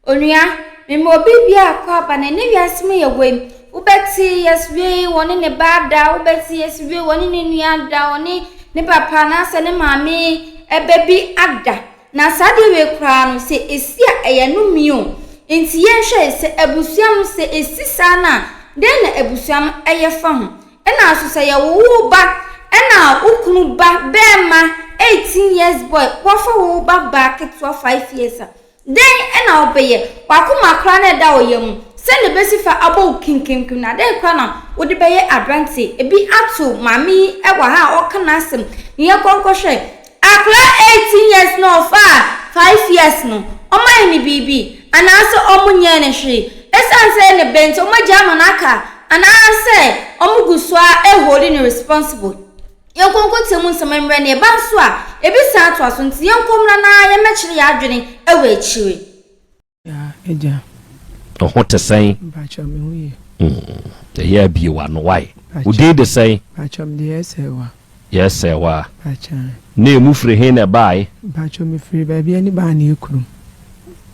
Onua, mema obi biako aba na ɛnnɛ wiase mu yɛ wei, wobɛte yɛs wei wɔne ne ba ada, wobɛte yɛs wei wɔne ne nua ada, wɔne ne papa anaasɛ ne maame ɛbɛ bi ada. Na saa adeɛ wei koraa no, sɛ ɛsi a ɛyɛ nnome o. Nti yɛnhwɛ sɛ abusua no sɛ ɛsi saa no a, dɛn na abusua no ɛyɛ fa ho? Ɛna nso sɛ yɛwo wo ba ɛna wo kunu ba bɛɛma 18 years boy wafa wo ba baa ketewa 5 years a, Dɛn na wobɛyɛ? W'akoma koraa na ɛda wo yam. Sɛnea ebesi fa abɔ wo kinkimkim na dɛn koraa na wode bɛyɛ aberante? Ebi ato maame yi wɔ ha a ɔreka n'asɛm. Na yɛnkɔ nkɔhwɛ. Akwadaa 18 years na ɔfaa 5 years no, wɔayɛ no biribi anaasɛ wɔnyɛɛ no hwee? Esiane sɛ ɛyɛ ne ba nti, wɔagyae ama no aka anaasɛ wɔgu so ara hold no responsible? Yɛnkɔ nkotie mu nsɛm mmerɛ na yɛba nso a, ebi san atoa so nti yɛnkɔ mmra na yɛmmɛkyerɛ yɛn adwene wɔ akyire. Yaa agya. Wo ho te sɛn? Mpakyɛw me ho ye. Ɛyɛ abie w'ano wai. Wo din de sɛn? Mpakyɛw me de Yɛsɛwa. Yɛsɛwa. Mpakyɛw. Na emu firi he na ɛbae? Mpakyɛw me firi baabi ani Baanie kurom.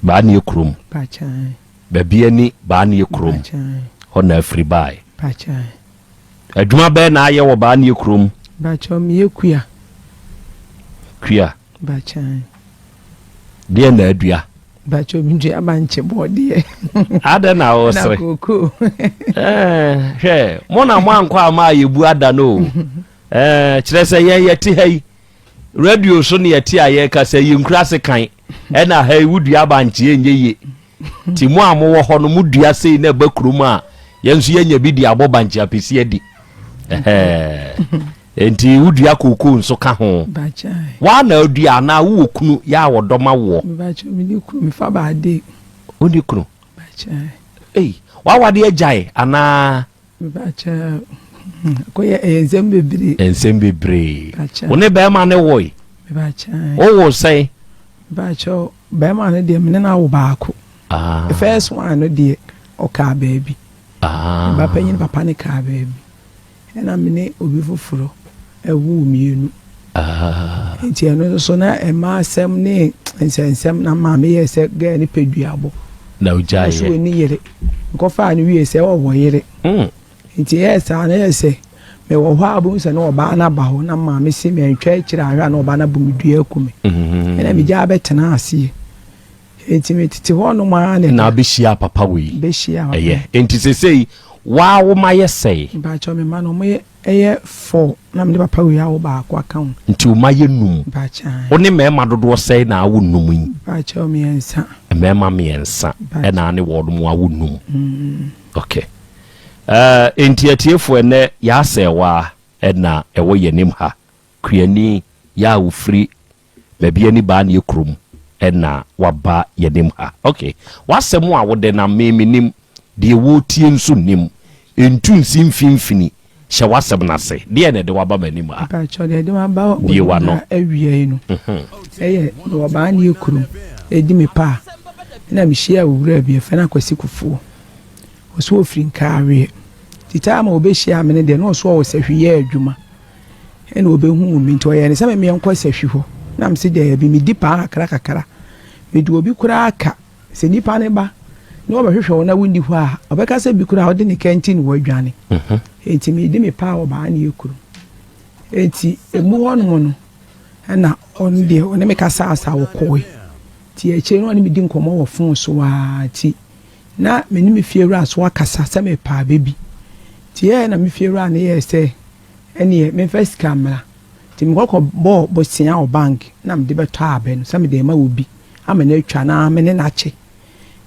Baanie kurom. Mpakyɛw. Baabi ani Baanie kurom. Mpakyɛw. Hɔ na afiri bae. Mpakyɛw. Adwuma bɛn na ayɛ wɔ Baanie kurom? Mpakyɛw meyɛ kua. Kua. Mpakyɛw. Deɛ na adua? Mpakyɛw medua bankye bɔɔdeɛ. Adɛn na wosere? Na kookoo. Ɛɛ hwɛ mo na mo ankɔ ama a yɛbu ada no o. Ɛɛ kyerɛ sɛ yɛn yɛte ha yi radio so ne yɛte a yɛkasa yi nkura ase kan ɛna ha yi wodua bankye ɛnyɛ yie. Nti mo a mowɔ hɔ no modua sei na ɛba kurom a yɛn nso yɛnya bi de abɔ bankye apɛsi adi. Nti wodua kookoo nso ka ho. Waa na adua anaa wowɔ kunu yɛ a wɔdɔ ma woɔ? Wonni kunu? Ei, w'awade agyae anaa? Mepakyɛ kɔyɛ ɛyɛ nsɛm bebree. Nsɛm bebree. Wo ne bɛrima ne woe? Mepakyɛ. Wowo sɛn? Mepakyɛ bɛrima no deɛ mene no awo baako. Ah. The first one no deɛ ɔkaa baabi. Ah. Ba panyin papa ne kaa baabi. Ɛna mene obi foforɔ ɛwoo mmienu. Ah. Nti ɛno nso so na ɛma asɛm ne nsɛnsɛm na maame yɛ sɛ gɛɛ ne pɛ duabɔ. Na ogyaeɛ. Ɔso ɔni yere. Nkɔfaa no wie sɛ ɔwɔ yere. Mm. Nti ɛyɛ saa na ɛyɛ sɛ mewɔ hɔ a wobɛhu sɛ na ɔbaa no aba hɔ na maame se mantwa akyire ahwɛ a na ɔbaa no abɔ me dua aku me. Mm-hmm. Ɛna megyaa bɛtena aseɛ. Nti metete hɔ nom ara na. Na abɛhyia papa wei. Bɛhyia papa. Ɛyɛ. Nti sesei waa wo ma yɛ sɛe? Mpakyɛw me mma no ɔmo yɛ ɛyɛ four na mede papa wei awo baako aka ho. Nti wo mma yɛ num. Mpakyɛw. Wo ne mmarima dodoɔ sɛe na awo num yi? Mpakyɛw mmiɛnsa. Mmarima mmiɛnsa ɛna ane wɔn mo awo num. Ok. Ɛɛ nti atiefoɔ ɛnɛ Yaa ɛna ɛwɔ yɛn anim ha. Kuani Yaa ofiri Baabi ani baa neɛ kurom ɛna waba yɛnim ha ok w'asɛm a wode nam me menim deɛ wotie nso nnim ntu nsi mfimfini hyɛ w'asɛm no ase deɛ na ɛde waba m'anim ha Mpakyɛw deɛ ɛde maba bue w'anim w'ano. ha awia yi no ɛyɛ mewɔ baa neɛ kurom ɛdi me pa a ɛna mehyiaa owura bi yɛfrɛ no Akwasi Kufuor ɔso ɔfiri Nkaaweɛ nti time a ɔbɛhyiaa me no deɛ na ɔso ɔwɔ sahwi yɛ adwuma Ɛna ɔbɛhuu me nti ɔyɛɛ ne sɛ me meɛnkɔ sahwi hɔ na mese daabi medi paa kakra kakra mede obi koraa ka sɛ nipa ne ba na ɔbɛhwehwɛ wo na wonni hɔ a ɔbɛka sɛ bi koraa ɔde ne ka nti na wadwane mhm. enti medi me paa wɔ baa ne yɛ enti emu hɔnom no ɛna ɔno deɛ ɔne me kasa asa wɔkɔe nti akyire no ɔne me di nkɔmmɔ wɔ fon so aa nti na me ne me fiewura so akasa sɛ mepaa bɛbi nti yɛɛ na me fiewura no yɛɛ sɛ Ɛneɛ memfa sika mmra. Nti mekɔ kɔ bɔɔ bosea wɔ bank na mede bɛtɔ abɛ no sɛ mede rema obi ama no atwa na me ne no akyɛ.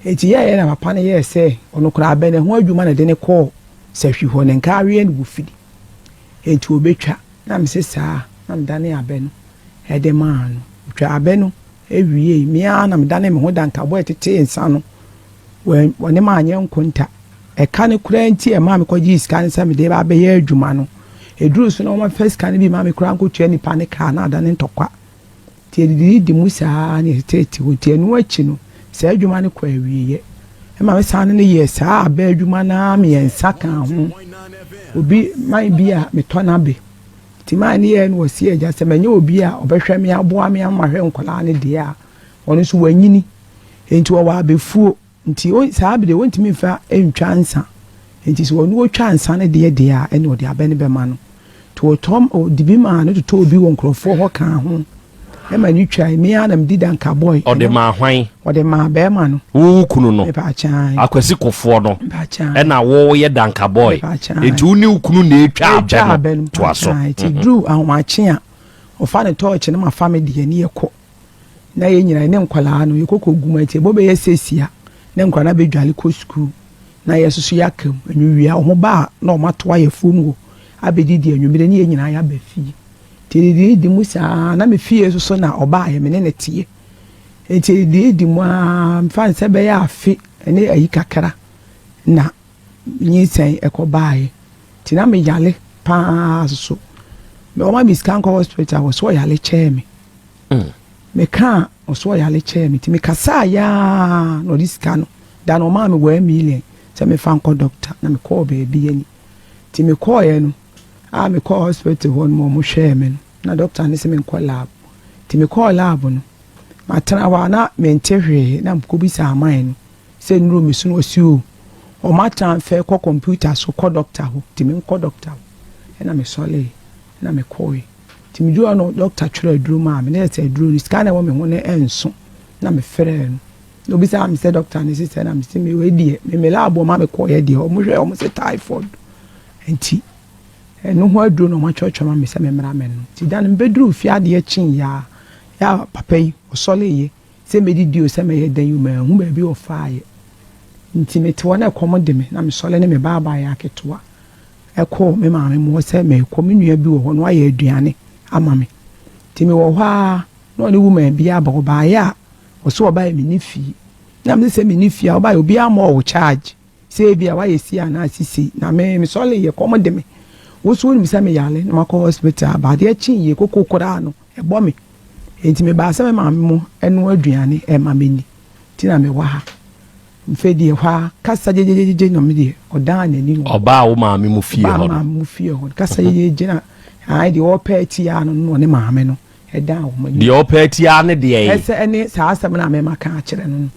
Nti yɛɛyɛ na papa no yɛɛ sɛ ɔno koraa abɛ no ɛho adwuma na ɛde no kɔɔ sahwi hɔ ne nka aweɛ no wɔ fidi. Nti ɔbɛtwa na mese saa na medane abɛ no ɛde maa no. Ɔtwaa abɛ no wiei me ara na medane me ho da nkabɔ ɛtetee nsa no wɔne me anyɛ nkonta. Ɛka no koraa nti a ɛmaa mekɔgyee sika no sɛ mede reba abɛyɛ adwuma no, ɛduruu so na wɔmfa sika no bi ma me koraa nkɔtua nnipa no ka a, na adane ntɔkwa. Nti yɛdididi mu saa na yɛteteete hɔ. Nti ɛno akyi no, saa adwuma no kɔɔ awieeɛ. Ɛma mesan ne no yɛɛ saa abɛ adwuma no ara mmiɛnsa kaa ho. Obi man bi a metɔ n'abɛ. Nti man no yɛɛ no wɔsi agya sɛ manya obi a ɔbɛhwɛ me aboa me ama mahwɛ nkwadaa no deɛ a, ɔno nso wanyini. Nti ɔwɔ abɛfuo nti saa bere wɔntumi mfa ntwa nsa. Nti sɛ ɔno ɔtwa nsa no deɛ deɛ a, ɛna ɔde abɛ no bɛma no. Nti ɔtɔ ɔde bi maa no totɔɔ bi wɔ nkurɔfoɔ hɔ kaa ho ɛma no twae. Me ara na medi danka bɔe. Ɔde maa hwan? Ɔde maa bɛrima no. Wo wo kunu no? Mepaakyɛn. Akwasi Kofoɔ no. Mepaakyɛn. Ɛna woyɛ danka bɔe. Mepaakyɛn. Nti wo ne wo kunu na etwa Etwa abɛ abɛ no. no. Toa so. Mepaakyɛn. Nti duru ahomakye a, ɔfa ne tɔɔkye no ma fa me deɛ ne yɛkɔ. Na yɛn nyinaa ne nkwadaa no yɛkɔ kɔ gu mu nti ɛbɔ bɛyɛ sesia na nkwadaa no abɛdwale kɔ sukuu na yɛ soso yɛaka mu. Anwuwia wɔn ba a na wɔn atoa yɛ fam hɔ abɛdidi anwummere ne yɛn nyinaa yɛaba fie. Nti yɛdidi mu saa na me fie soso na ɔbaeɛ me ne ne teɛ. Nti yɛdidi mu ara mfa nsɛ bɛyɛ afe ne ayi kakra na nyinsɛn ɛkɔ baeɛ. Nti na meyale paa soso. Wɔma me sika nkɔ hospital wɔ so ɔyale kyɛɛ me. Meka a ɔso ɔyale kyɛɛ me nti mekasaa yaa na ɔde sika no da no ɔmaa me 1 million sɛ mefa nkɔ doctor na mekɔɔ baabi ani. Nti mekɔɔɛ no a mekɔɔ hospital hɔ no ma ɔmo hwɛɛ me no na doctor no sɛ menkɔ lab. Nti mekɔɔ lab no matena hɔ a na mente hwee na mekɔbisa aman no sɛ nnuro me so no ɔsi o ɔmo atransfer kɔ computer so kɔ doctor hɔ nti menkɔ doctor hɔ ɛna mesɔlee na mekɔɔɛ. Nti meduru hɔ no doctor twerɛ aduro maa me na yɛ sɛ aduro no sika na ɛwɔ me ho no ɛnso na mefrɛɛ no na obisaa me sɛ doctor no sɛ na mese me wei deɛ me me lab ɔma mekɔɔyɛ deɛ ɔmo hwɛ ɔmo sɛ typhoid nti ɛno ho aduro na ɔmo atwerɛtwerɛ ma me sɛ memmra mɛnom. Nti da no mebɛduru fie adeɛ kyee yaa yɛ papa yi ɔsɔleeɛ sɛ mɛdidi o sɛ mɛyɛ dan yi o manhu baabi ɔfaeɛ. Nti mete hɔ na ɛkɔm de me na mesɔle ne me baabaeɛ aketewa ɛkɔɔ me maame mu hɔ sɛ merekɔ me nua bi wɔ hɔ na wayɛ aduane ama me. Nti mewɔ hɔ ara na ɔne woman bi aba ɔbaeɛ a ɔsɛ ɔbaeɛ menni fie. Na mese sɛ menni fie a ɔbaeɛ obiara mmɔɔ wo charge sɛ ebi a wayɛ si anaa sisi na me mesɔle yɛ kɔm de me. Wo so wonim sɛ meyale na makɔ hospital aba adeɛ kyee yie koko koraa no ɛbɔ me. Nti mebaa sɛ me maame mo ɛnoa aduane ɛma menni nti na mewɔ ha. Mfe deɛ hɔ a kasa gyegyegyegye na me deɛ ɔdan n'ani wɔ. Ɔbaa wo maame mu fie Ɔbaa hɔ no. maame mu fie hɔ no kasa gyegyegye na ayi deɛ ɔpɛ atia no no ɔne maame no ɛdan wɔn ani. Deɛ ɔpɛ atia ne deɛ yi. Ɛsɛ ɛne saa asɛm na mɛma ka akyerɛ no no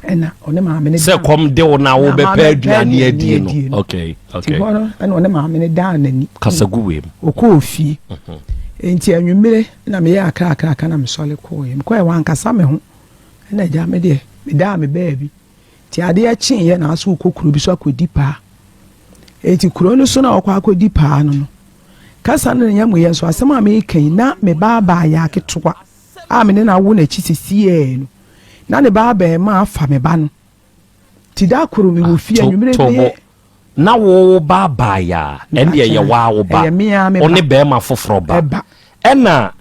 ɛna ɔne maame no Sɛ kɔm de wo na wo Na bɛpɛ maame aduane adie adie no. no. Okay. Nti hɔ no ɛna ɔne maame no dan n'ani. Kasa gu wei mu. Ɔkɔɔ fie. Nti anwummere na meyɛ akrakraka na mesɔre kɔɔɛ. Mekɔɛ wankasa me ho ɛna agya me deɛ medaa me baabi. Nti adeɛ kyeeɛ na aso wokɔ kuro bi so akɔdi paa. Nti kuro no so na ɔkɔ akɔdi paa no no kasa no nyɛ mo yɛ nso asɛm a meka yi na me baabaa yɛ aketewa a me ne no awo n'akyi sisiɛ no na ne baa bɛrima afa me ba no. Nti da koro mewɔ fie anwummere bɛyɛ Na wo ba baeɛ a ɛndeɛ yɛ waa wo ba. Ɛyɛ me ara me ba. Ɔne bɛrima foforɔ ba. Ɛba. Ɛna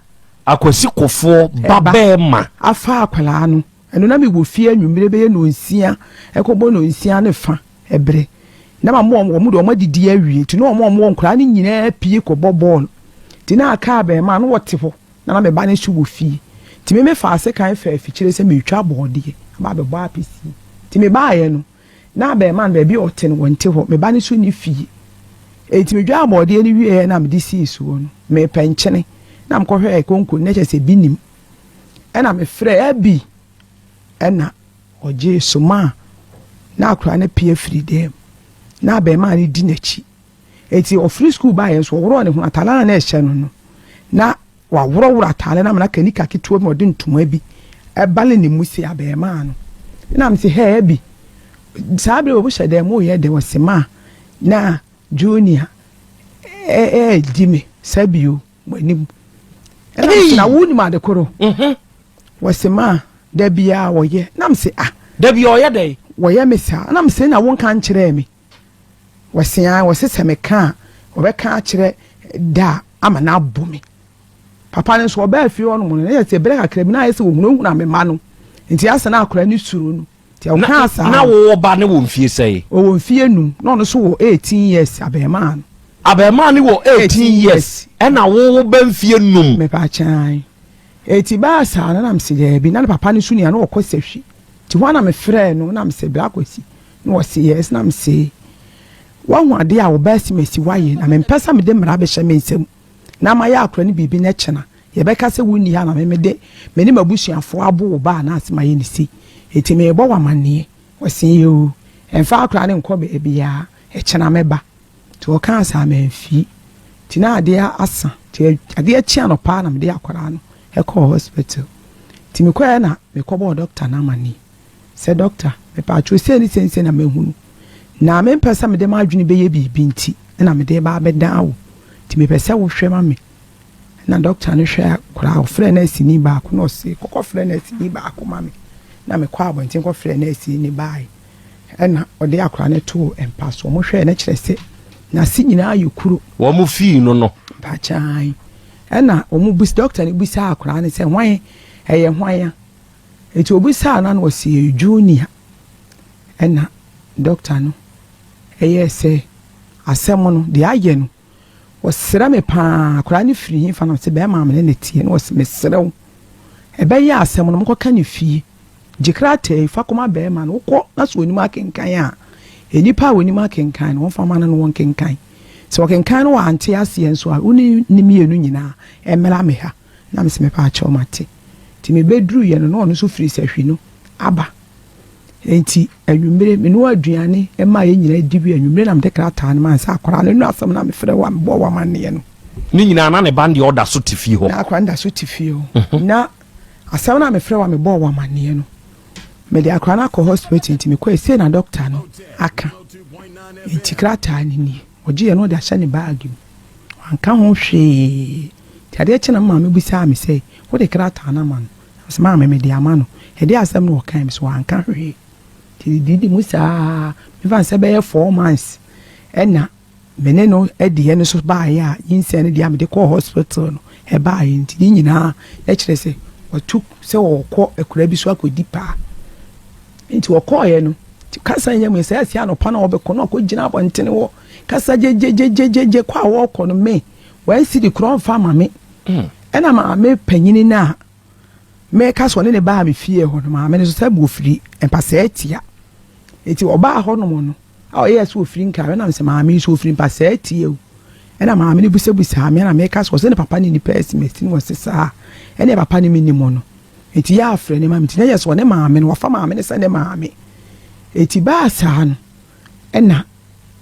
Akwasi Kofoɔ ba Ɛba. bɛrima. Afa akwadaa no ɛno na mewɔ fie anwummere bɛyɛ nonsia ɛkɔbɔ nonsia ne fa ɛberɛ na ma mo wɔn de wɔn adidi awie nti na wɔn a wɔwɔ nkwadaa no nyinaa pie kɔbɔ bɔɔlo nti na aka abɛɛma no wɔte hɔ na na me ba no nso wɔ fie nti me mefa ase kan fa afikyire sɛ metwa bɔɔdeɛ aba abɛbɔ apɛsie nti me baayɛ no na abɛɛma no baabi a ɔte no wɔnte hɔ me ba no nso ne fie eti medwa abɔɔdeɛ no wieɛ na mede sii soɔ no mepɛ nkyene na mekɔhwɛɛ konko no na kyerɛ sɛ bi nim ɛna mefrɛ Abi ɛna ɔgye soma a na akwaraa no pie firi dɛm na abɛɛmaa no di n'akyi eti ɔfiri sukuu baayɛ nso ɔworɔ ne ho ataare na ɛhyɛ no no na waworɔworɔ ataare no ama no aka nika ketewa bi ma ɔde ntoma bi ɛbale ne mu si abɛɛmaa no na mese hɛ Abi saa bere wɔhyɛ dɛm woyɛ dɛ wɔse ma na Junior ɛɛdi me sɛbio mo anim ɛna mese na wonim ade koro wɔse ma da biara wɔyɛ na mese ah Da bi ɔyɛ dɛ. Wɔyɛ me saa na mese na wonka nkyerɛɛ me wɔse a wɔse sɛ meka a wɔbɛka akyerɛ da a ama no abo me. Papa no nso ɔbaa fie hɔ nom no na yɛ sɛ berɛ kakra bi na ayɛ sɛ wɔhunahuna me ma no nti asɛ na akora ne suro no nti ɔkaa saa. Na wo ba ne wɔ mfie sɛe? Ɔwɔ mfie 5 na ɔno nso wɔ 18 years abɛɛmaa no. Abɛɛmaa ne wɔ 18 years ɛna wo ba mfie 5. Mepa kyɛn eti baa saa no na mese daabi na ne papa no so nua na ɔkɔ sɛhwi nti hɔ na mefrɛɛ no na mese bra Kwasi na wɔse yes na mese wahu adeɛ a wɔba asi masi wayɛ na mempɛ sɛ mede mmara bɛhyɛ me nsam na mayɛ akora no biribi na kyena yɛbɛka sɛ wonni ha na me mede me ne m'abusuafoɔ abo wo ba anaasɛ mayɛ ne sei. Enti merebɔ wo amanneɛ. Ɔse, Yoo, ɛmfa akora no nkɔ baabiara, ɛkyena mɛba. Nti ɔkaa saa mamfii. Nti na adeɛ asa. Nti adeɛ kye anɔpa ara na mede akwadaa no kɔɔ hospital. Nti mekɔeɛ na mekɔbɔɔ doctor no amanneɛ sɛ doctor, mepaakyɛw sei ne sei ne sei na mahunu. Na mempɛ sɛ mede m'adwene bɛyɛ biribi nti na mede reba abɛdan wo. Nti mepɛ sɛ wohwɛ ma me. Ɛna doctor no hwɛ akwadaa, ɔfrɛɛ nɛɛseni baako na ɔse kɔkɔfrɛ nɛɛseni baako ma me. Na mekɔɔ abɔnten kɔfrɛɛ nɛɛseni no baeɛ. Ɛna ɔde akwadaa no too mpa so. Wɔn hwɛɛ no kyerɛ sɛ n'ase nyinaa yɛ kuro. Wɔn fii no no. Mpakyɛw. Ɛna wɔn bis dɔkta no bisaa akwadaa no sɛ hwan ɛyɛ hwan a. Eti obisaa no na ɔsi ɛyɛ Junior. Ɛna dɔkta no ɛyɛɛ sɛ asɛm no deɛ ayɛ no ɔsrɛ me paa akwadaa no firi he fa na ɔsɛ bɛrima a me ne no teɛ na ɔsɛ mesrɛ wo ɛbɛyɛ asɛm no mokɔka ne fie. Gye krataa yi fa kɔma barima no. Wokɔ na sɛ ɔnim akenkan a, nnipa a wɔnim akenkan no, wɔmfa mma no na wɔnkenkan. Sɛ ɔkenkan na wante aseɛ nso a, wo ne ne mmienu nyinaa mmra me ha. Na mese, Mepaakyɛw, mate. Nti mebɛduruiɛ no, na ɔno nso firi sahwi no aba. Enti anwummere, menoa aduane maa yɛn nyinaa di wie. Anwummere na mede krataa no maa no sɛ akwadaa no, ɛno asɛm no a mefrɛ wo a mebɔɔ wo amanneɛ no. Ne nyinaa na ne ba no deɛ ɔda so te fie hɔ. Na akwadaa no da so te fie hɔ. Na Asɛm no a mefrɛ wo a mebɔɔ wo amanneɛ no, mede akwadaa no akɔ hospital nti mekɔe, sei na dɔkta no aka. Nti krataa no nie. Ɔgyeeɛ no ɔde ahyɛ ne baage mu. Wanka ho hwee. Nti adeɛ kye na me maame bisaa me sɛ, wode krataa no ama no? Na mese, maame mede ama no. Ɛdeɛn asɛm na ɔkae? Mese, wanka hwee. Nti didi mu saa, memfa no sɛ bɛyɛ 4 months ɛna Me ne no deɛ no nso baeɛ a nyinsɛn no deɛ a mede kɔɔ hospital no ɛbaeɛ nti ne nyinaa na kyerɛ sɛ watu sɛ ɔrekɔ akura bi so akɔdi paa nti ɔkɔɔeɛ no nti kasa nyɛ mu sɛ asi anɔpa na ɔbɛkɔ na ɔkɔgyina abɔntene hɔ kasa gyegyegyegyegye kɔ a wɔrekɔ no me wansi de korɔ mfa ma me hmm. ɛna maame panyini no a meka sɛ ɔne ne baa me fie hɔ no maame no so sɛ wɔfiri mpasɛɛ tia nti ɔbaa hɔ nom no A ɔyɛɛ sɛ ɔfiri Nkran ɛna mesɛ maame yi so ɔfiri Mpasaa tie o ɛna maame no busabusaa me ɛna meka sɛ ɔsɛ ne papa ne nipa asi masi no ɔse saa ɛne papa no menim no nti yɛ afrɛ ne ma me nti na yɛ sɛ ɔne maame no wafa maame no sɛ ne maame ɛti baa saa no ɛna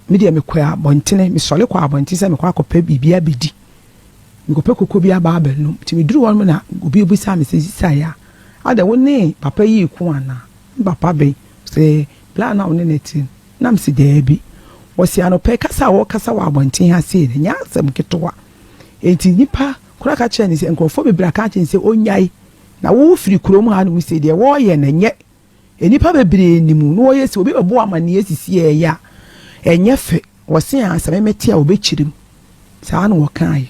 me deɛ mekɔ abɔntene mesɔre kɔ abɔntene sɛ mekɔ akɔpɛ biribi abɛdi mekɔpɛ koko bi aba abɛnom nti meduru hɔ no na obi bisa me sɛ sisa yɛ a adɛ wo ne papa yi ko anaa papa bɛn sɛ Bere a na wo ne no te no, na mise, Dabi. Wɔse anɔpa yi kasa a wɔrekasa wɔ abɔnten ha sei no, ɛnyɛ asɛm ketewa. Enti nnipa koraa ka kyerɛɛ no sɛ, nkurɔfoɔ bebree aka akyerɛ no sɛ ɔnnyae. Na wo firi kurom ha nom sei deɛ wɔreyɛ no ɛnyɛ. Nnipa bebree nim wo na wɔyɛ sɛ obi bɛbɔ wo amanneɛ sisi a ɛyɛ a, ɛnyɛ fɛ. Wɔse aa sɛ me mete a wɔbɛkyiri mu. Saa na wɔkaeɛ.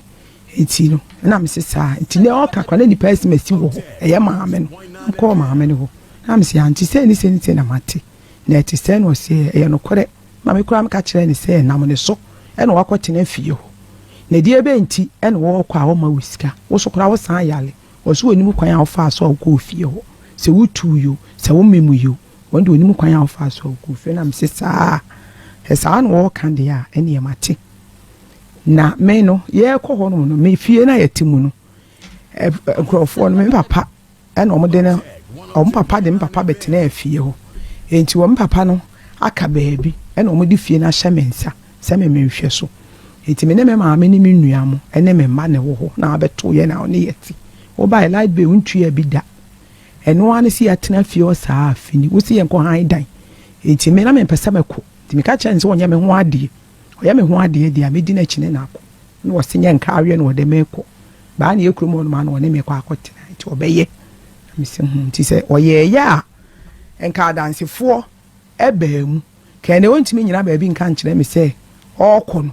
Enti no, na mese saa. Nti na ɔka koraa na nnipa asi masi wɔ hɔ. Ɛyɛ maame no. Mekɔɔ maame no hɔ. Na mese ante sei ne sei ne sei na mate. Na ɛte sɛɛ na ɔse ɛyɛ nokorɛ. Ma me koraa meka kyerɛɛ no sɛ ɛnam ne so na wakɔtena fie hɔ. Na ɛdeɛ bɛn nti na wɔrekɔ a wɔmma wo sika? Wo so koraa wosan yare. Ɔse ɔnim kwan a wofaa so a wokɔɔ fie hɔ. Sɛ wotuui o, sɛ womemui o, wɔn deɛ ɔnim kwan a wofaa so a wokɔɔ fie. Na mese saa. Sɛ saa na wɔreka deɛ a, ɛnneɛ mate. Na me no, yɛrekɔ hɔ nom no, me fie no a yɛte mu no, nkurɔfoɔ no, me papa ɛna wɔn de no, wɔn papa de me papa bɛtenaa fie hɔ. Enti wɔn papa no aka baabi ɛna wɔn de fie no ahyɛ me nsa sɛ me menhwɛ so. Enti me ne me maame ne me nua mo ne me mma na ɛwɔ hɔ na abɛto yɛn na ɔne yɛte. Wobaeɛ light bill ntua bi da. Ɛno ara ne sɛ yɛatena fie hɔ saa afe ni. Wo se yɛnkɔ han dan. Enti me na mempɛ sɛ mɛkɔ. Nti meka kyerɛɛ no sɛ ɔnyɛ me ho adeɛ. Ɔyɛ me ho adeɛ deɛ a, mɛdi n'akyi ne no akɔ. Na ɔse nyɛ nka aweɛ na ɔde me rekɔ. Baa ne yɛ kurom hɔ nom a na ɔne me kɔ akɔtena. Nti ɔbɛyɛ. Na mese hmm. Nti sɛ ɔyɛɛyɛ a, nka adansefoɔ baa mu. Nka ɛnɛ ɔntumi nnyina baabi nka nkyerɛ me sɛ ɔrekɔ no.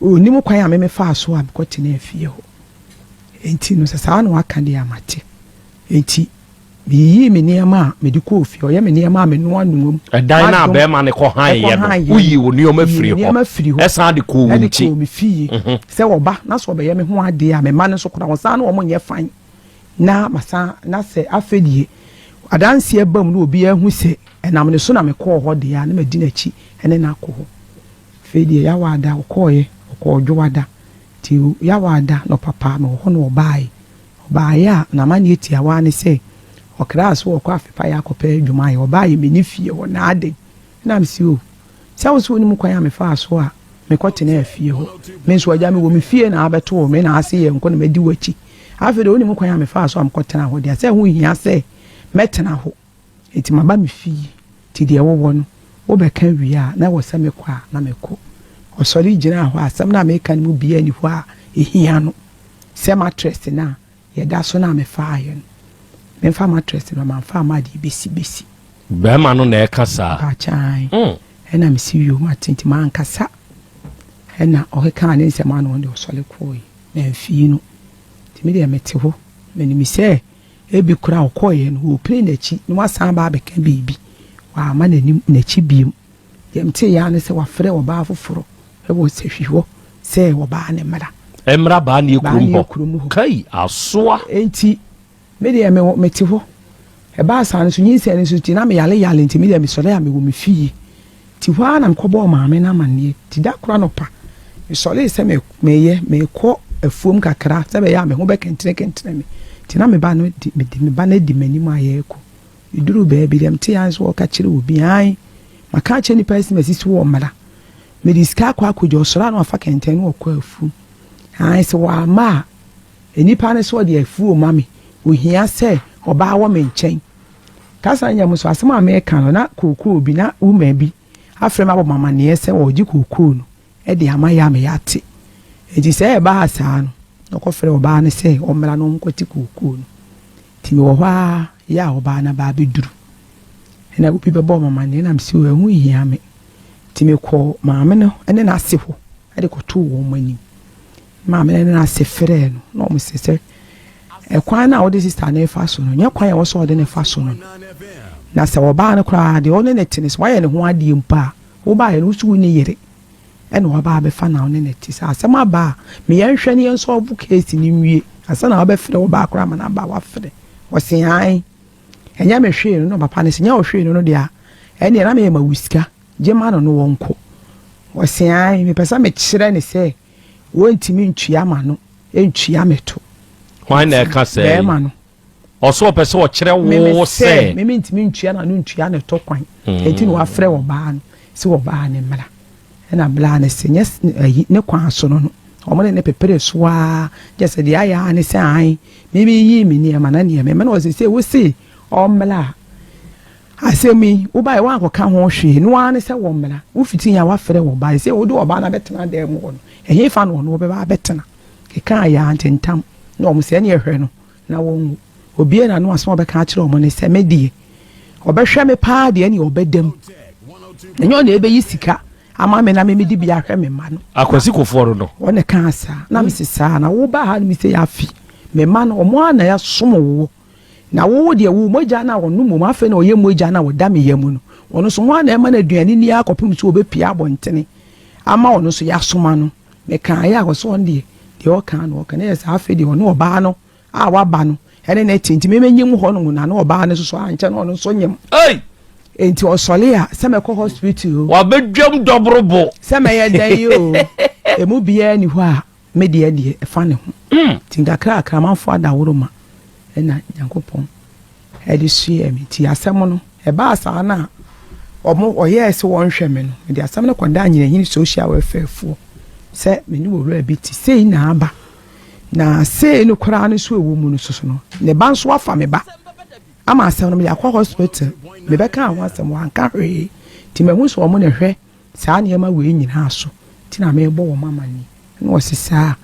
Ɔnnim kwan a me mefaa so a mekɔtenaa fie hɔ. Enti no, sɛ saa na waka deɛ a, mate. Enti meyiyii me nneɛma a mede kɔɔ fie. Ɔyɛ me nneɛma a menoa noa mu. Ɛdan no a bɛrima no kɔhaeɛ no, woyii wo nneɛma firii hɔ, ɛsan de kɔɔ wo nkyi. De kɔɔ me fie. Sɛ ɔba na sɛ ɔbɛyɛ me ho adeɛ a, me mma no nso koraa, wɔsan ne wɔn nyɛ fann. Na masan, na sɛ afei deɛ adanseɛ ba mu na obiara hu sɛ ɛnam ne so na mekɔɔ hɔ deɛ a, na madi n'akyi ne no akɔ hɔ. Afei deɛ Yawada ɔkɔeɛ, ɔkɔɔ Dwowada. Nti Yawada nɔpa paa mewɔ hɔ na ɔbaeɛ. Ɔbaeɛ a n'amanneɛ tiawa ara ne sɛ, Ɔkraa so ɔkɔ afepa yɛ akɔpɛ adwuma ayɛ. Ɔbaa yɛ menni fie hɔ na adɛn? Ɛna mese o, sɛ wo so wonim kwan a mefaa so a mekɔtenaa fie hɔ. Me nso agya mewɔ me fie na abɛtoo me na ase yɛ nko na madi w'akyi. Afei deɛ wonim kwan a mefaa so a mekɔtenaa hɔ deɛ, sɛ ɛho nhia sɛ mɛtena hɔ. Enti maba me fie, nti deɛ wowɔ no, wobɛka wie a, na ɛwɔ sɛ mekɔ a, na mekɔ. Ɔsɔre gyinaa hɔ a, asɛm no a mereka no mu biara nni hɔ a ɛhia no sɛ mattress no a yɛda so no a mefaaeɛ no. Memfa mattress no, mamfa amma a deɛ ɛbɛsi bɛsi. Barima no na ɛreka saa? Mpakyɛ ae. Ɛna mese yoo mate, nti mankasa. Ɛna ɔkekaa ne nsɛm ano, ɔno deɛ ɔsɔre kɔeɛ. Mamfii no. Nti me deɛ mete hɔ, menim sɛ Ebi koraa ɔkɔeɛ no, ɔrepire n'akyi na wasan aba abɛka biribi. Wamma n'anim n'akyi bio. Deɛ meteeɛ ara ne sɛ wafrɛ ɔbaa foforɔ wɔ sahwi hɔ sɛ ɔbaa no mmra. Mmra Baanie kurom hɔ. Kai, asoa! Enti me deɛ mewɔ mete hɔ. Ɛbaa saa no nso, nyinsɛn no nso nti, na meyare yare nti, me deɛ mesɔre a mewɔ me fie. Nti hɔ ara na mekɔbɔɔ maame no amanneɛ. Nti da koro anɔpa, mesɔree sɛ me meyɛ merekɔ afuom kakra sɛ ɛbɛyɛ a me ho bɛkentenenkentene me. Nti na me ba no di mede me ba no adi m'anim a yɛrekɔ. Meduruu baabi deɛ metee ara ne sɛ wɔreka kyerɛ obi, aane, maka akyerɛ nnipa yi sɛ masisi wɔn mmara. Mede sika akɔ akɔgya, ɔsɔre a na wafa kɛntɛn na ɔkɔ afuom. Aane, sɛ wamma a, nnipa no sɛ ɔde afuo ma me. Ohia sɛ ɔbaa wɔ me nkyɛn. Kasa nya mu nso, asɛm a mereka no, na kookoo bi, na woman bi afrɛ me abɔ me amanneɛ sɛ ɔregye kookoo no de ama yɛ ama yɛate. Enti sɛ ɛbaa saa no, na ɔkɔfrɛɛ ɔbaa no sɛ ɔmmra na ɔnkɔte kookoo no. Nti mewɔ hɔ ara yɛ a ɔbaa no aba abɛduru. Ɛna obi bɛbɔɔ me amanneɛ na mese, ɛho nhia me. Nti mekɔɔ maame no ne n'ase hɔ de kɔtoo wɔn anim. Maame no ne n'ase frɛɛ no na wɔn se sɛ ɛkwan no a wode sista no refa so no nyɛ kwan a ɛwɔ sɛ ɔde no fa so no na sɛ ɔbaa no koraa deɛ ɔne ne te no sɛ wayɛ ne ho adeɛ mpo a wobaeɛ no wosi wo ne yere ɛna waba abɛfa na ɔne ne te sɛ asɛm aba a meyɛ nhwɛ ne yɛn sɔɔbo keesi no nwie ansa na wabɛfrɛ ɔbaa koraa ma no aba wafrɛ ɔse ae ɛnyɛ me hwee no na papa no sɛ nyɛ ɔhwee no no deɛ a ɛneɛ na meyɛ ma wo sika gye ma no no wɔnkɔ ɔse ae mepɛ sɛ mekyerɛ ne sɛ Wɔntumi ntua m'ano ntua me to. Hwan na ɛka sɛɛ yi? Bɛrima no. Ɔsɛ ɔpɛ sɛ ɔkyerɛ wo sɛ. Meme ntumi ntua n'ano ntua ne to kwan. Enti na wafrɛ ɔbaa no sɛ ɔbaa no mmra. Ɛna bla no se nyɛ ayi ne kwan so no no. Wɔn ne no pepere so ara kyerɛ sɛ deɛ ayɛ ara ne sɛ ae meme yii me nneɛma na nea mema na ɔse sɛ wose ɔmmra a Asɛm yi, wobaeɛ woankɔka ho hwee, no ara ne sɛ wɔmmra. Wofiti a woafrɛ wo ba, seesei wode ɔbaa no abɛtena dan mu hɔ no, ɛhefa na ɔno ɔbɛba abɛtena? Kekaa yɛ ara ntentam na wɔn sɛ ɛneɛ hwɛ no na wɔnwu. Obiara n'ano asɛm a ɔbɛka akyerɛ wɔn ne sɛ, me deɛ, ɔbɛhwɛ me paa deɛ ɛneɛ ɔbɛda mu. Ɛnyɛ ɔna ɛbɛyi sika ama me na me mede bi ahwɛ me mma no. Akwasi Kofoɔ no no. Ɔna ɛkaa saa. Na mese saa na wobaa ha no mese yɛafi me mma no, wɔn ara na yɛasom woɔ. Na wo deɛ, wo mogya no a ɔno mmom afei na ɔyɛ mogya no a ɔda me yam no, ɔno nso hwan na ɛma no aduane nni ara kɔpem sɛ ɔbɛpue abɔntene ama ɔno nso yɛasoma no? Mekaeɛ a, ɔsɛ ɔno deɛ, deɛ ɔka na ɔka. Na ɛyɛ saa afei deɛ ɔne ɔbaa no a waba no ɛne no te, nti memenyem hɔ nom na ne ɔbaa no nso so ankyɛ na ɔno nso nyem. Ei! Enti ɔsɔre a, sɛ mɛkɔ hospital o. Wabɛdwam dɔborobo. Sɛ mɛyɛ dɛn o, emu biara nni hɔ a Me deɛ deɛ ɛfa ne ho. Nti nkakrakra amanfoɔ adaworoma na Nyankopɔn de soɛɛ me. Nti asɛm no ɛbaa saa no a wɔn wɔyɛɛ sɛ wɔnhwɛ me no, mede asɛm no kɔdaa Nyinahini Social Welfare foɔ sɛ me ne owura bi te sei na aba. Na sei no koraa no nso ɛwɔ mu no soso no, ne ba nso afa me ba ama asɛm no mede akɔ hospital. Mebɛkaa ho asɛm wɔanka hwee. Nti mahu sɛ wɔn na ɛhwɛ Saa nneɛma wei nyinaa so nti na merebɔ wɔn amanneɛ. Ɛnna ɔse saa.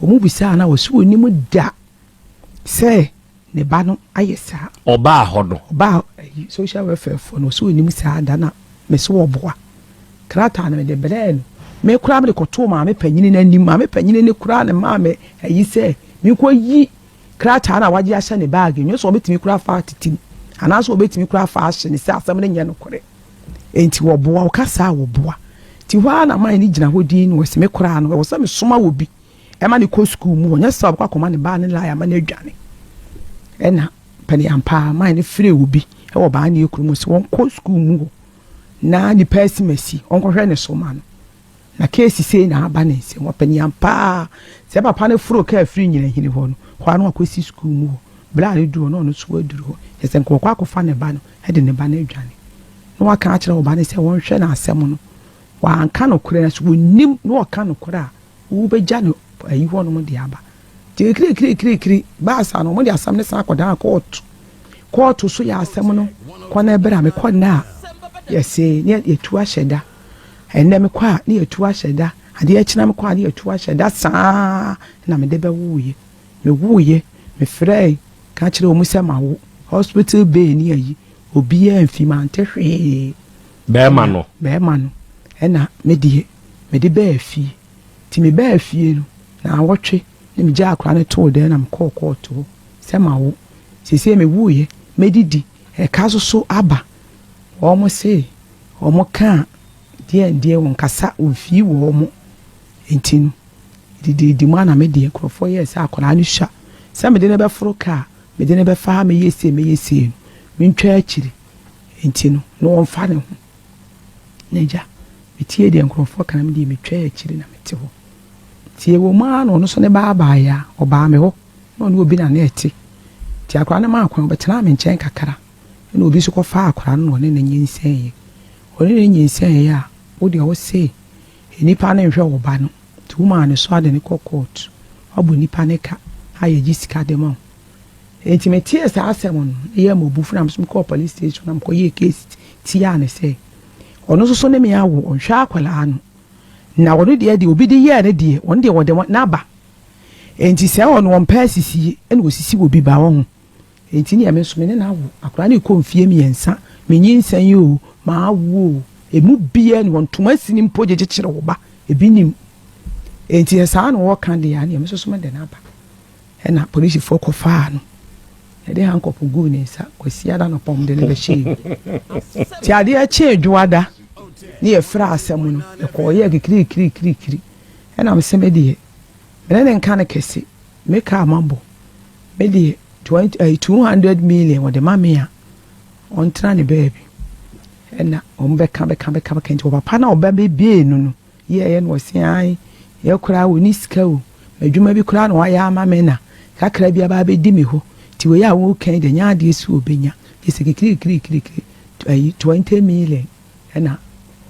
Wɔbisaa no a, ɔse ɔnnim da sɛ ne ba no ayɛ saa. Ɔbaa hɔ no. Ɔbaa ayi social welfare foɔ no, ɔse ɔnnim saa da na mese wɔboa. Krataa no mede brɛɛ no. Me koraa mede kɔtoo maame panyini no anim. Maame panyini no koraa na ɛmaa me ayi sɛ menkɔyi krataa no a wagye ahyɛ ne baage mu. Nyɛ sɛ ɔbɛtumi koraa afa atete mu anaasɛ ɔbɛtumi koraa afa ahye no sɛ asɛm no nyɛ nokorɛ. Enti wɔboa, wɔka saa a wɔboa. Nti hɔ ara na man no gyina hɔ dinn na wɔse, me koraa no, ɛwɔ sɛ mesoma obi ma no kɔ sukuu mu hɔ, nyɛ saa a ɔbɛkɔ akɔma ne ba no lie ama no adwane. Ɛna pɛne ampa ara, man no frɛɛ obi wɔ Baanie kurom sɛ ɔnkɔ sukuu mu hɔ na nipa asimasi ɔnkɔhwɛ ne so ma no. Na keesi sei na aba ne nsam. Ɔpɛne ampa ara, sɛ papa no foro kaa firi Nyinahini hɔ no, hɔ ara na wakɔsi sukuu mu hɔ. Berɛ a aduru hɔ na ɔno nso aduru hɔ. Kyerɛ sɛ nka ɔkɔ akɔfa ne ba no de ne ba no adwane. Na waka akyerɛ ɔba no sɛ wɔnhwɛ n'asɛm no. Wanka nokorɛ na sɛ ɔnim na ɔka nokorɛ a, wobɛgya no ayi hɔnom de aba. Nti kirikirikirikiri baa saa no, wɔde asɛm no san kɔdaa kɔɔto. Kɔɔto so yɛ asɛm no kɔ na ɛberɛ a mekɔ nnɛ a yɛse ne yɛtu ahyɛ da. Ɛnnɛ mekɔ a ne yɛtu ahyɛ da. Adeɛ kyena mekɔ a ne yɛtu ahyɛ da saa na mede bɛwoeɛ. Mewoeɛ, mefrɛe ka kyerɛɛ wɔn sɛ mawo. Hospital bay ne ayi, obiara amfi, mante hwee. Bɛrima no. Bɛrima no. Ɛna me deɛ, mede baa fie. Nti mebaa fie no, naawɔtwe na megyaa akwadaa no too dɛm na mekɔɔ kɔɔto hɔ sɛ mawo. Seesei mewoeɛ, mɛdidi, ɛka nso so aba. Wɔn se wɔn ka a, deɛn deɛn, wɔnkasa, wɔmfii wɔn. Nti no, Edidiidi mu ara na me deɛ nkurɔfoɔ yɛɛ sɛ akwadaa no sua sɛ mede no bɛforo kaa, mede no bɛfa ha, mɛyɛ sei, mɛyɛ sei no, mentwa akyiri nti no, na ɔmfa ne ho. Na agya, metiee deɛ nkurɔfoɔ ka na me deɛ metwaa akyiri na mete hɔ. Nti ɛwɔ mu ara na ɔno nso ne ba baeɛ a, ɔbaa me hɔ na ɔne obi na na ɛte. Nti akwadaa no maa kwan, ɔbɛtenaa me nkyɛn kakra. Ɛna obi nso kɔfaa akwadaa no na ɔne no nyinsɛneeɛ. Ɔne no nyinsɛneeɛ a, wo deɛ wose nnipa no nhwɛ wo ba no. Nti wo maa no so ade no kɔ court wabɔ nipa no ka a yɛgye sika de ma wo. Nti me tee saa asɛm no na ɛyɛɛ me obufu na me nso me kɔɔ police station na me kɔ yɛɛ case tiaa no sɛ ɔno nso so ne me awo ɔnhwɛ akwadaa no na ɔno deɛ deɛ obi de yɛɛ no deɛ ɔno deɛ ɔde n'aba nti sɛ ɔno ɔmpɛ asisie ɛna osisi wɔ bi ba wɔ ho. Enti neɛ me nso me ne no awo, akwadaa no rekɔ mfeɛ mmiɛnsa, menyinsɛn oo, mawo oo, ɛmu biara nni hɔ, ntoma sini mpo gye kyekyere wo ba, ebi nnim. Enti sɛ saa na wɔka deɛ a, neɛ me nso so mede no aba. Ɛna polisifoɔ kɔfaa no, yɛde hankɔpo guu ne nsa, Kwasiada anɔpa wɔde no bɛhyɛɛ mu. Nti adeɛ kyee Dwoada ne yɛfrɛ asɛm no, ɛkɔɔyɛɛ kikirikirikirikiri. Ɛna mese me deɛ, me ne no nka no kɛse, me kaa mabɔ, me deɛ 20 ɛyi 200 million wɔde ma me a ɔntena ne baabi ɛna wɔn bɛka bɛka bɛka bɛka nti ɔpapa na ɔba bebie no no yɛɛyɛ no ɔse ae yɛ koraa wɔ ne sika o adwuma bi koraa na wayɛ ama me na kakra bi aba abɛdi me hɔ nti wei a wɔka yi deɛ nyɛ adeɛ si ɔbɛnya gye sɛ kikirikirikirikiri ɛyi 20 million ɛna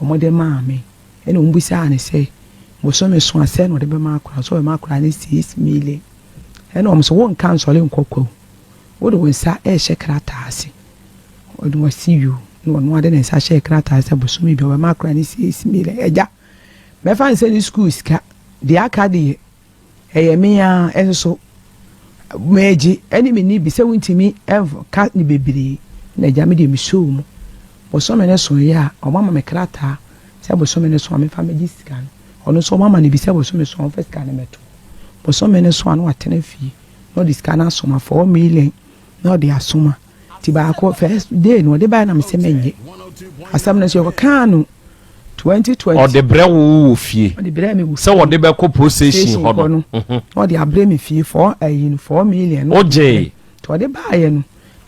wɔn de maa me ɛna wɔn bisaa ne sɛ bosome so a sɛ na ɔde bɛma akora so ɔbɛma akora ne 6 million. Ɛna wɔn nso, wonka nsɔre nkɔ kwawu. Wode wo nsa rehyɛ krataa ase. Ɔde wɔsi yuu. Na ɔno ara de ne nsa hyɛɛ krataa ase sɛ bosome bi ɔbɛma akora no six million. Agya, mɛfa no sɛ ne sukuu sika. Deɛ aka deɛ, ɛyɛ me ara nso megye ɛne menni bi sɛ wontumi nka ne bebree. Na agya, me deɛ mesɔɔ mu. Bosome no soeɛ a, wɔama me krataa sɛ bosome no so a memfa mmɛgye sika no. Ɔno nso wɔama no bi sɛ bosome so a ɔmfa sika no mmɛto. Bosome no so a na watena fie na ɔde sika no asoma 4 million na ɔde asoma. Nti baako first day no ɔde baeɛ na mesɛ menyɛ. Asɛm no nso yɛkɔkaa no 2020. Ɔde brɛ wo wɔ fie. Ɔde brɛ me wɔ fie. Sɛ wɔde bɛkɔ police station hɔ no. Na ɔde abrɛ me fie four ɛyi no 4 million. Ogye. Nti ɔde baeɛ no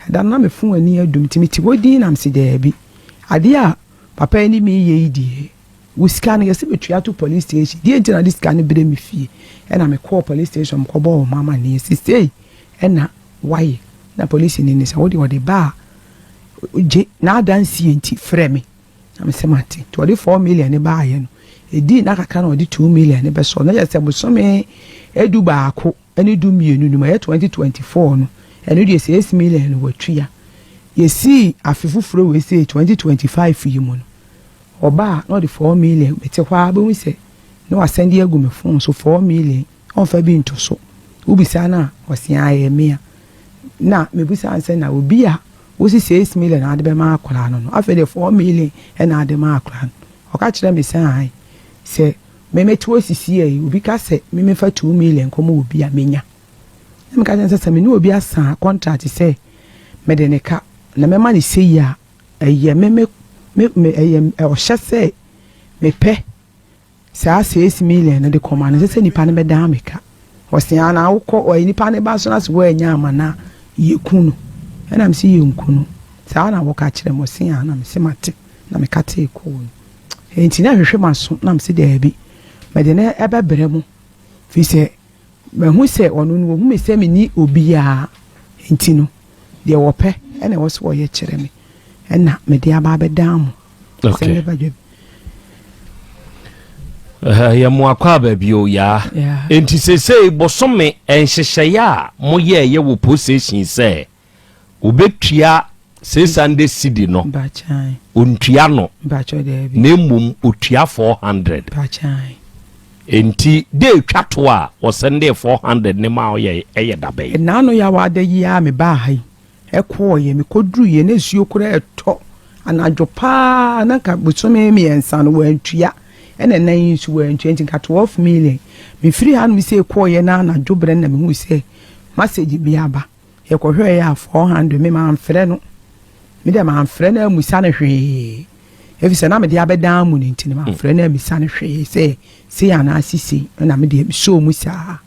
ɛda no na me phone ani adum nti mete hɔ din na mese daabi. Adeɛ a papa yi ne me yɛ yi deɛ wo sika no yɛsɛ bɛtua to police station deɛ nti na de sika no brɛ me fie. Ɛna mekɔɔ police station mekɔbɔɔ wɔn amanneɛ sesei ɛna wayɛ na police ni ne sɛ wode ɔde ba a gye n'adansie nti frɛ me na mesɛ mate. Nti ɔde 4 million ne baayɛ no ɛdii na kakra na ɔde 2 million ne bɛsɔ na yɛ sɛ bosome 11 ne 12 no mu ɛyɛ 2024 no ɛno deɛ 6 million no watua. Yɛsii afe foforɔ wei sɛ 2025 yi mu no ɔbaa na ɔde 4 million mete hɔ a bɛhu sɛ na wasɛnde agu me phone so 4 million ɔmfa bi nto so. Wobisa no a ɔse ayɛ mea na mebusa no sɛ na obi a wosi 6 million ade bɛma akwaraa no afei de 4 million ɛna ade ma akwaraa no. Ɔka kyerɛ me sɛ ae sɛ memete hɔ sisi yi obi ka sɛ memefa 2 million kɔma obi a menya na meka kyerɛ sɛ sɛ me ne obi asa contract sɛ mede ne ka na mɛma ne sɛ yi a ɛyɛ me me me ɛyɛ ɔhyɛ sɛ mepɛ saa 6 million no de kɔma no sɛ nipa no bɛdan me ka. Ɔse ana wokɔ ɔyɛ nipa no ba so na sɛ wɔanya ama na yɛku no ɛna mese yɛnku no saa na wɔka kyerɛ me. Ɔse ana mese mate na meka tee kɔɔ no nti na hwehwɛ m'aso na mese daabi mede ne ɛbɛbrɛ mo firi sɛ mahu sɛ ɔno no wɔhu me sɛ menni obiara. Nti no, deɛ wɔpɛ na ɛwɔ sɛ wɔyɛ kyerɛ me, ɛna mede aba abɛdan mo sɛ mɛba dwam. Yɛ mo akwaaba bio yaa. Enti seesei bosome nhyehyɛeɛ a moyɛeɛ wɔ post station sɛ obetua 600 cedi no, ontua no, na mmom otua 400. Enti da etwa to a wɔsɛndee 400 no maa wo yɛ ɛyɛ da bɛn? Nnaano Yawoada yi ara mebaa ha yi kɔeɛ, mekɔduruiɛ na nsuo koraa retɔ anadwo pa ara, na nka bosome mmiɛnsa no wantua, ɛna ɛnan yi nso wantua, nti nka 12 million. Mefiri hanom sei kɔeɛ no anadwo berɛ no na mehuu sɛ message bi aba. Yɛkɔhwɛeɛ a 400, me mamfrɛ no, me deɛ mamfrɛ no ammisa no hwee, ɛfiri sɛ na mede abɛdan mu no nti no mamfrɛ no ammisa no hwee sɛ sei anaase sei, ɛna me deɛ mesɔɔ mu saa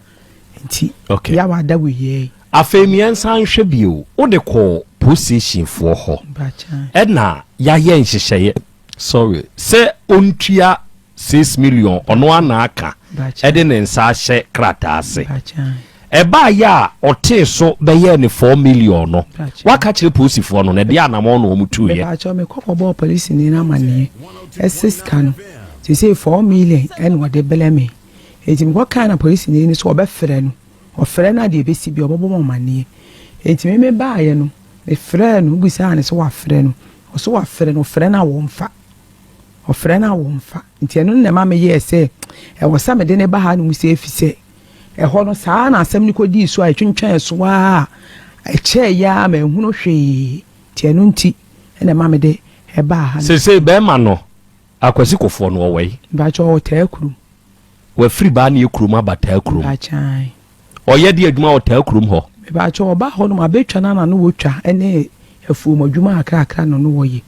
nti Okay. yaw ada wei yɛɛ. Afei meɛnsan nhwɛ bio, wode kɔɔ post station foɔ hɔ Mpakyɛw. ɛna yayɛ nhyehyɛeɛ, sorry, sɛ ɔntua 6 million ɔno ara na aka de ne nsa ahyɛ krataa ase. Ɛbaeɛ a ɔtee so bɛyɛɛ ne 4 million no, waka kyerɛ polisifoɔ no na ɛdeɛ anamɔn na wɔn tuiɛ? Mepaakyɛw mekɔ kɔbɔɔ polisini no amaneɛ ɛsɛ sika no seesei 4 million ɛna ɔde brɛ me enti mekɔ kae na polisini no sɛ ɔbɛfrɛ no ɔfrɛ no a deɛ ɛbɛsi biara ɔbɛbɔ me amaneɛ enti me mebaeɛ no mefrɛɛ no bisaa no sɛ wafrɛ no ɔse wafrɛ no ɔfrɛ no a wɔmfa. Ɔfrɛ no a wɔmfa. Nti ɛno na ɛma meyɛɛ sɛ ɛwɔ sɛ mede no ba hanom sɛ efisɛ ɛhɔ no saa ara na asɛm no kɔdii so a ɛtwentwɛn so ara a ɛkyɛeɛ ara manhunu hwee. Nti ɛno nti na ɛma mede baa hanom. Seesei bɛrima no, Akwasi Kofoɔ no, ɔwɔ he? Mpakyɛ ɔwɔ Taa kurom. Wafiri Baanie kurom aba Taa kurom. Mpakyɛ ae. Ɔyɛ deɛ adwuma wɔ Taa kurom hɔ? Mepakyɛ ɔbaa hɔ nom abɛtwa no na na wɔtwa ne afuom adwuma kakrakra na no wɔyɛ.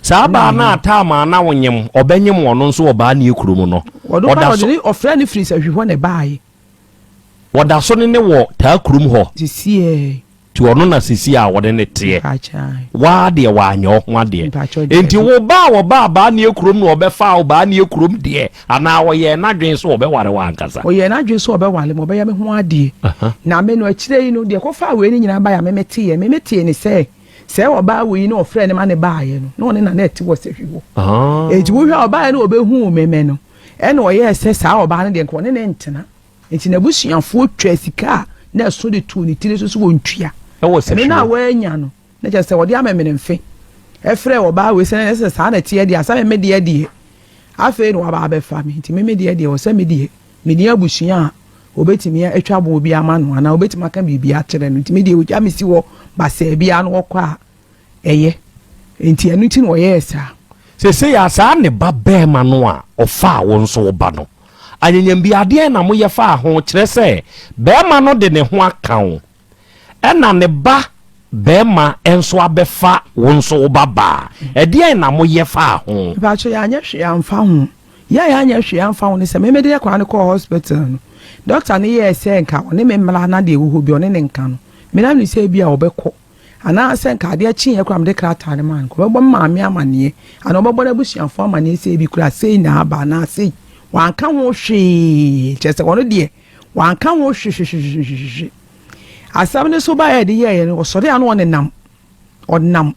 Saa baa no a Tamar na ɔnyem, ɔbɛnyem ɔno nso wɔ Baanie kurom no, ɔda so. Ɔfrɛɛ no firii sahwi hɔ na ɛbaeɛ. Wɔda so ne no wɔ Taa kurom hɔ. Sesiɛ. Nti ɔno na sesie a wɔne no teɛ. Waa deɛ wanyɛ wo ho adeɛ. Enti wo ba a ɔbaa Baanie kurom na ɔbɛfaa wo Baanie kurom deɛ, anaa ɔyɛɛ n'adwene sɛ ɔbɛware wo ankasa? Ɔyɛɛ n'adwene sɛ ɔbɛware me, ɔbɛyɛ me ho adeɛ. Na me no, akyire yi no, deɛ ɛkɔfaa wei no nyinaa baeɛ a me meteeɛ, me metee ne sɛ, Sɛɛ ɔbaa wei na ɔfrɛɛ no ma no baeɛ no, na ɔne Nana ɛte wɔ sahwi hɔ. Enti wohwɛ a ɔbaeɛ no ɔbɛhuu me me no, ɛna ɔyɛɛ sɛ saa ɔbaa no deɛ nka ɔne no ntena. Enti n'abusuafoɔ twaa sika a na ɛso de too ne tiri so sɛ ɔntua. Ɛno no a wannya no, na kyerɛ sɛ ɔde amemenemfe frɛɛ ɔbaa wei sɛ na ɛsɛ sɛ saa na ɛteɛ deɛ a, sɛ me me deɛ deɛ, afei na waba abɛfa me. Nti me me deɛ deɛ, ɛwɔ sɛ me deɛ menni abusua a Obetumi atwa boɔ bi ama no anaa obetumi aka biribi akyerɛ no. Nti me deɛ ogya me si hɔ basaa biara na ɔkɔ a, ɛyɛ. Nti ɛno nti na ɔyɛɛ saa. Seesei a saa ne ba barima no a ɔfaa wo nso wo ba no, anyanyambi adeɛn na moyɛ faa ho? Kyerɛ sɛ, barima no de ne ho aka wo, ɛna ne ba barima nso abɛfa wo nso wo ba baa. Ɛdeɛn na moyɛ faa ho? Mpakyɛ yɛanyɛ hwee amfa ho. Yɛ a yɛanyɛ hwee amfa ho ne sɛ me mede akwadaa no kɔɔ hospital no, doctor no yɛɛ sɛ nka ɔne me mmra na deɛ ɛwɔ hɔ bi ɔne ne nka no. Me na menim sɛ ebia ɔbɛkɔ anaasɛ nka adeɛ kyeeɛ koraa mede krataa no maa no nka ɔbɛbɔ me maame amaneɛ anaa ɔbɛbɔ n'abusuafoɔ amaneɛ sɛ ebi koraa sei na aba anaa sei. Wanka ho hwee kyerɛ sɛ ɔno deɛ wanka ho hwehwehwehwehwehwe. Asɛm no so baeɛ a ɛde yɛeɛ no ɔsɔre a na ɔnenam ɔnam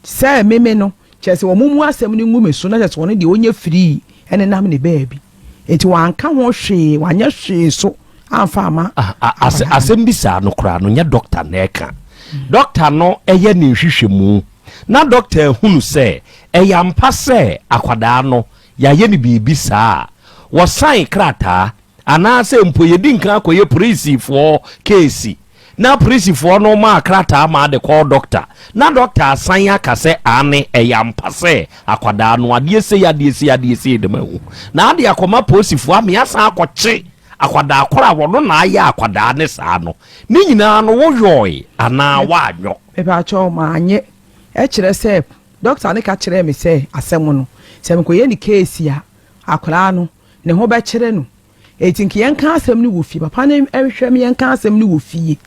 Sɛ meme no, kyerɛ sɛ wɔmmu asɛm no ngu me so, na kyerɛ sɛ ɔno deɛ ɔnyɛ firii nenam ne baabi. Enti wanka ho hwee, wanyɛ hwee so amfa amma akwadaa no. Asɛm bi saa no koraa no, nyɛ dɔkta na ɛka. Dɔkta no yɛ ne nhwehwɛmu, na dɔkta ahunu sɛ ɛyɛ ampa sɛ akwadaa no, yɛayɛ no biribi saa a, wɔsan krataa Anaasɛ mpo yɛdi nkan akɔyɛ polisifoɔ keesi na polisifoɔ no maa krataa maa de kɔɔ dɔkta na dɔkta asan aka sɛ aane ɛyɛ ampa sɛ akwadaa no adeɛ sei adeɛ sei adeɛ sei na mahu na ade akɔma polisifoɔ ame asan akɔkye akwadaa korɔ a wɔno na ayɛ akwadaa ne saa no ne nyinaa no woyɔe anaa woanyɔ? Mepaakyɛw, manyɛ. Ɛkyerɛ sɛ dɔkta no ka kyerɛɛ me sɛ asɛm no, sɛ mekɔyɛ no keesi a, akwadaa no, Ne ho bɛkyere no. Enti nka yɛnka asɛm no wɔ fie. Papa no nhwɛ me yɛnka asɛm no wɔ fie.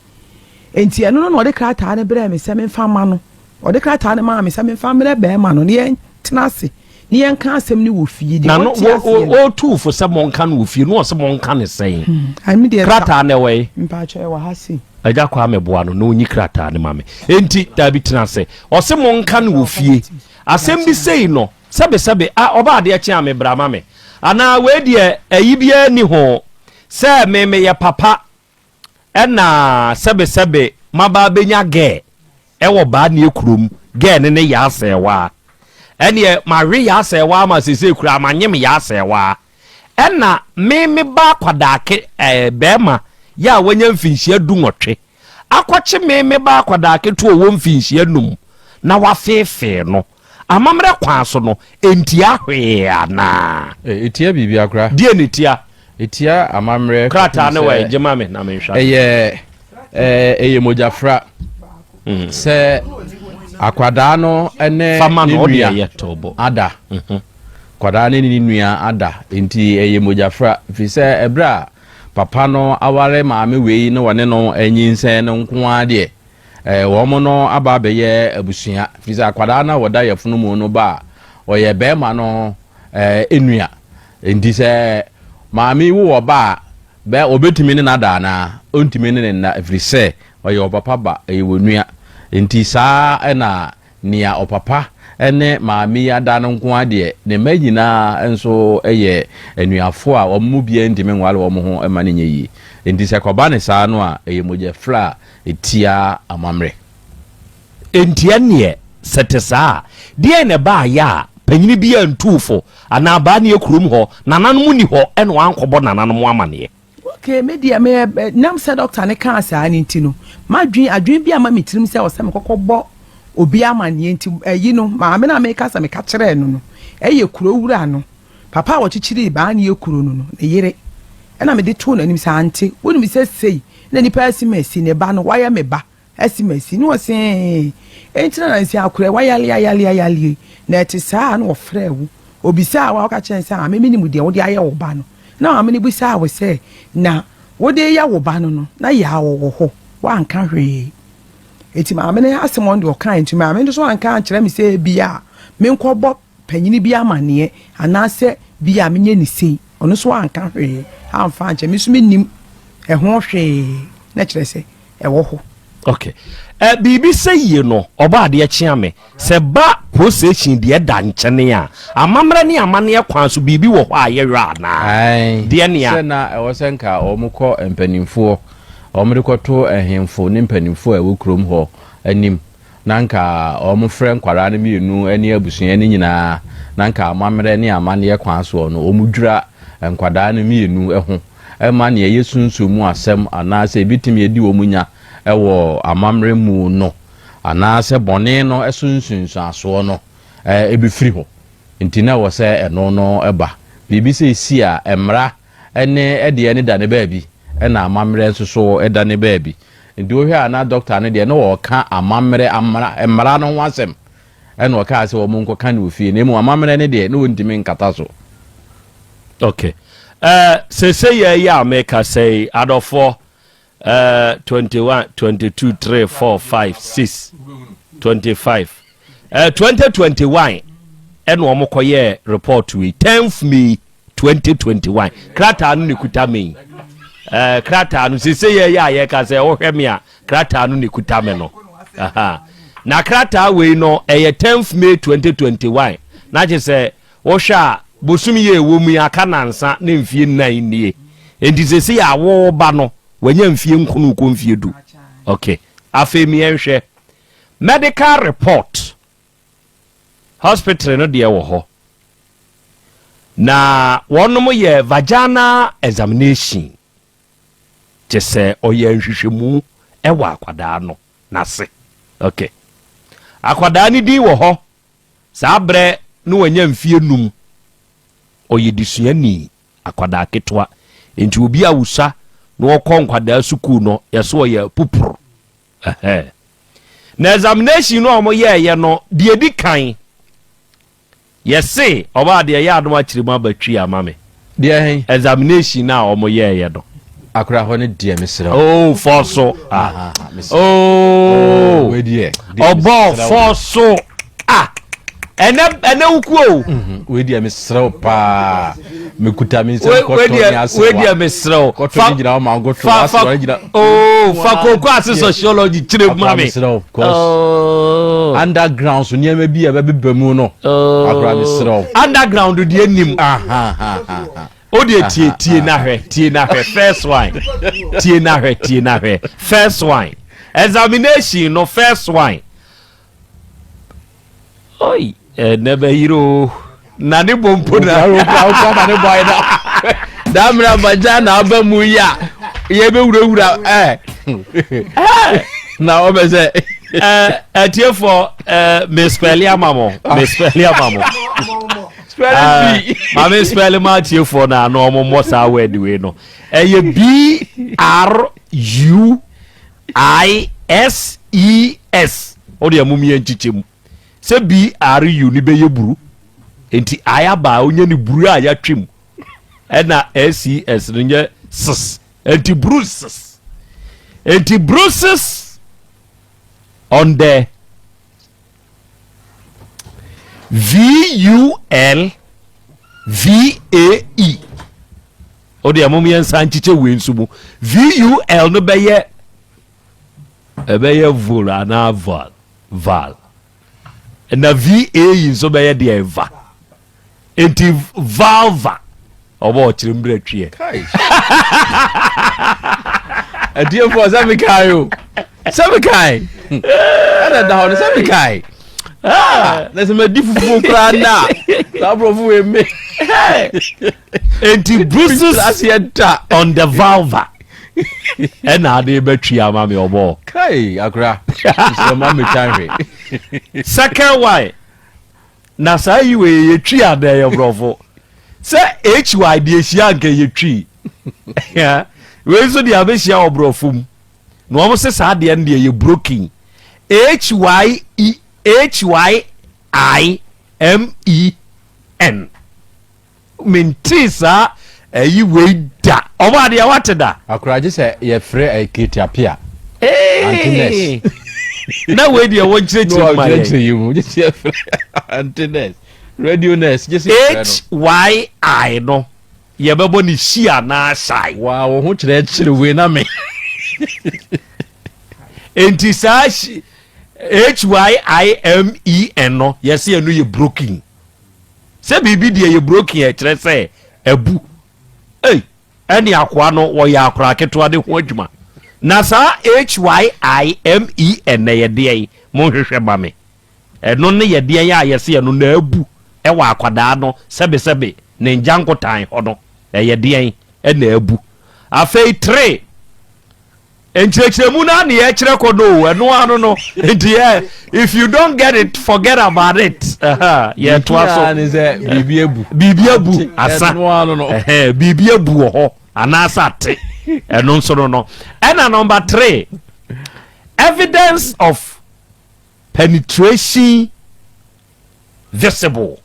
Enti ɛno no na ɔde krataa no brɛɛ me sɛ memfa mma no. Ɔde krataa no maa me sɛ memfa mmrɛ barima no na yɛntena ase. Ne yɛnka asɛm no wɔ fie deɛ Na no ɔnte aseɛ no. ɔtuu fo sɛ monka no wɔ fie no ɔsɛ monka ne sɛn? Ai me deɛ Krataa no ɛwɔ he? Mpakyɛ ɛwɔ ha sei. Agya Kwame boa no na ɔnyi krataa no ma me. Enti daabi tena ase. Ɔse monka no wɔ fie. Asɛm bi sei no sɛbe sɛbe a ɔba adeɛ kye a me bra ma me. Anaa wei deɛ ayi biara nni ho sɛ me meyɛ papa Ɛna sɛbe sɛbe maba abɛnya gɛɛ ɛwɔ baa neɛ kurom, gɛɛ no ne Yaa Sɛɛwaa. Ɛneɛ mawe Yaa Sɛɛwaa ma seesei koraa manyem Yaa Sɛɛwaa. Ɛna me me ba akwadaa ke ɛɛ bɛɛma yɛ a wanya mfinhyia du nwɔtwe akɔkye me me ba akwadaa ketewa ɔwɔ mfinhyia num na wafeefee no. Amammerɛ kwan so no, ɛntia hwee anaa? Ɛtia biribiara koraa. Deɛ na ɛtia? Ɛtia amammerɛ kɔpem Krataa no sɛ wɔ gye ma me na menhwɛ ade. ɛyɛ ɛyɛ mogyafra sɛ akwadaa no ne Fa ma ne no, ɔde nua ɛyɛ too bo. ada. Akwadaa no ne ne nua ada, nti ɛyɛ mogyafra. Ɛfiri sɛ ɛberɛ a papa no aware maame wei na wɔne no anyinsɛn no nko ara deɛ, Wɔn no aba abɛyɛ abusua, ɛfiri sɛ akwadaa no a wɔda yafunu mu no ba a, ɔyɛ barima no nua. Enti sɛ maame yi wo ɔba a, bɛ ɔbɛtumi ne no ada anaa? Ɔntumi ne no nna, ɛfiri sɛ ɔyɛ ɔpapa ba, ɛyɛ wɔn nua. Enti saa ara na nea ɔpapa ne maame yi ada no nko ara deɛ, ne mma nyinaa nso yɛ anuafoɔ a wɔn mu biara ntumi nware wɔn ho mma no nyɛ yie. Enti sɛ ɛkɔba no saa no a, ɛyɛ mogyafira a Ɛtia amammerɛ. Enti ɛnneɛ, sɛ ɛte saa a, deɛn na ɛbaeɛ a panyini bi antu wo fo, anaa baa nni kurom hɔ, nananom nni hɔ, ɛna wankɔbɔ nananom amaneɛ? Okay, me deɛ me nam sɛ doctor no kaa saa no nti no, m'adwene adwene bi ama me tirim sɛ ɔsɛ mekɔkɔ bɔ obi amaneɛ nti ɛyi no maame no a meka sɛ meka kyerɛɛ no no ɛyɛ kuro wura no Papa a ɔkyekyeree Baanie kuro no no, ne yere na mede too n'anim sɛ, Ante, wonim sɛ sei na nnipa asi me asi, ne ba no, wayɛ me ba asi me asi. Na ɔse, Ee, enti na nansi akorɛ, wayale ayale ayale yi, na ɛte saa a na ɔfrɛɛ wo, ɔbisaa wo a woka kyerɛɛ no sɛ, Ame menim deɛ wode ayɛ wo ba no. Na maame no bisaa wo sɛ, Na wode reyɛ wo ba no no, na Yaw wɔ hɔ? Woanka hwee. Enti maame no asɛm a ɔno deɛ ɔkaeɛ nti, maame no nso anka ankyerɛ me sɛ ebia menkɔbɔ panyini bi amaneɛ anaasɛ bi a menyɛ ne sei, ɔno nso anka hwee amfa ankyɛ me nso mennim ɛho hwee na kyerɛ sɛ ɛwɔ hɔ. Ok eh, biribi sɛ yie no ɔbɔ adeɛ kyea me sɛ ba procession deɛ da nkyɛne a amammerɛ ne amanneɛ kwan so biribi wɔ hɔ a yɛyɔ anaa Ae, deɛ nea. sɛ na ɛwɔ sɛ nka wɔkɔ mpanimfoɔ, wɔde kɔto ahemfo ne mpanimfoɔ a ɛwɔ kurom hɔ anim na anka wɔfrɛ nkwadaa no mmienu ne abusua no nyinaa, na anka amammerɛ ne amanneɛ kwan soɔ no, wɔdwira nkwadaa no mmienu ho ma nea ɛyɛ sunsum mu asɛm anaasɛ ɛbɛtumi adi wɔn nya wɔ amammerɛ mu no, anaasɛ bɔne no so nsunsuansoɔ no bɛfiri hɔ. Nti na ɛwɔ sɛ ɛno no ba. Biribi sɛ ɛsi a, mmara ne deɛ no da ne baabi, ɛna amammerɛ nso so da ne baabi. Nti wohwɛ a na dɔkta no deɛ na ɔreka amammerɛ, amara, mmara no ho asɛm ɛna ɔkaa sɛ wɔn nkɔka no wɔ fie na mmom amammerɛ no deɛ na wɔntumi nkata so. Ok. Eh, sese yɛ yi a meka sɛ yi, adɔfoɔ, eh, 21, 22, 3, 4, 5, 6, 25. Eh, 2021 ɛna wɔn kɔyɛɛ report yi, 10th May 2021 krataa no na ekuta me yi ɛɛ krataa no sese yɛ yɛ a yɛka sɛ wohwɛ me a krataa no na ekuta me no aha na krataa wei no ɛyɛ 10th May 2021 na kyerɛ sɛ wohwɛ a bosom yɛ ɛwɔ mu yi aka nansa ne mfie nnan nie nti sese yɛ awo ba no wanya mfie nkono kɔ mfie du okay afei miɛnhwɛ medical report Hospital no deɛ wɔ hɔ. Na wɔnom yɛ vaginal examination kyesɛ ɔyɛ nhwehwɛmu wɔ akwadaa no n'ase. Ok. Akwadaa no din wɔ hɔ saa berɛ no wanya mfie num. Ɔyɛ desuani, akwadaa ketewa. Nti obi a wosua na ɔkɔ nkwadaa sukuu no yɛse ɔyɛ pupur. Ɛhɛɛ. Na examination no a wɔn yɛɛyɛ no, deɛ edi kan, yɛse ɔbaa deɛ ɛyɛ adom akyerɛ mu aba twi ama me. Deɛ he? Examination no a wɔn yɛɛyɛ no. Akora hɔ no deɛ mesrɛ wo. Oh, fɔ so. Ah. Oh. Wei deɛ. Ɔbɔɔ fɔ so. Ah. Ɛnɛ. Ɛnɛ woku o. Mhm. Wei deɛ mesrɛ wo paa. Mekuta me nsam kɔtɔ ne asewa. Wei deɛ mesrɛ wo. Kɔtɔ ne gyina hɔ ma nkɔtɔ asewa ne gyina. Oh, fa koko ase sociology kyerɛ mu ma me. Mesrɛ wo cause oh. Underground so nneɛma bi a ɛbɛbeba mu no. Oh. Akora mesrɛ wo. Underground deɛ nim. O deɛ tie tie na hwɛ tie na hwɛ first one tie na hwɛ tie na hwɛ first one examination no first one. Oi, ɛnɛ bɛyere o. Na ne bɔ mpo na. Wokura na ne bɔ ayɛ na. Daa mmerɛ abagya na aba mu yi a yɛbɛwurawura ɛ. Na ɔbɛ sɛ. Atiefoɔ mespɛle ama mo mespɛle ama mo. Maame spɛle ma atiefoɔ na ano ɔmo mmɔ saa word wei no. Ɛyɛ B R U I S E S. Wo deɛ mom yɛn nkyekyɛ mu. Sɛ B R U no bɛyɛ buru. Nti I aba a ɔnyɛ ne buru a yɛatwe mu. Ɛna S E S no nyɛ ss. Nti bruises. Nti bruises on the V U L V A E. O deɛ mom yɛn nsa nkyekyɛ wei nso mu. V U L no bɛyɛ ɛbɛyɛ vol anaa val val. Na V A yi nso bɛyɛ deɛ va. Enti valva ɔbɔ ɔkyerɛ mbrɛ tweɛ. Atiefoɔ sɛ mekae o sɛ mekae ɛna da hɔ no sɛ mekae ah, na sɛ madi fufuo koraa na saa aborɔfo wei me enti bruises aseɛ da on the valva ɛna ade bɛtwi ama me ɔbɔ kai akora sɛ ma metwa hwɛ second one Na saa yi wei yɛ twi a na ɛyɛ borɔfo sɛ hy deɛ hyia nka yɛ twi wei nso deɛ abɛhyia wɔ borɔfo mu na wɔn sɛ saa deɛ no deɛ yɛ broken h y e h y i m e n Mentee saa ɛyi wei da. Ɔbɔ adeɛ wate da. Akora gye sɛ yɛfrɛ ɛyɛ Kate Apia. Auntie Nurse. Na wei deɛ wɔn kyerɛkyerɛ mu ma yɛn. Kyerɛkyerɛ yi mu gye sɛ yɛfrɛ Auntie Nurse. Radio Nurse gye sɛ yɛfrɛ no. H Y I no yɛbɛbɔ ne shi anaa shai. Waa wo ho kyerɛkyerɛ wei na me. Enti saa H Y I M E N no yɛsɛ ɛno yɛ broken. Sɛ biribi deɛ yɛ broken a ɛkyerɛ sɛ abu. Ei, ɛne akoa no wɔyɛ akora ketewa de ho adwuma. Na saa HYIMEN na ɛyɛ deɛn? Monhwehwɛ ma me. Ɛno ne yɛ deɛn a yɛse ɛno na abu wɔ akwadaa no sɛbesɛbe ne ngyankotan hɔ no? Ɛyɛ deɛn na abu? Afei tre. Nkyerɛkyerɛmu no ara na yɛkyerɛ kɔ no o, ɛno ano no. Nti yɛ if you don't get it, forget about it. Yɛtoa so. Ne sɛ biribi abu. Biribi abu asa. Ɛno ano no. Biribi abu wɔ hɔ anaasɛ ate. Ɛno nso no no. Ɛna number three, evidence of penetration visible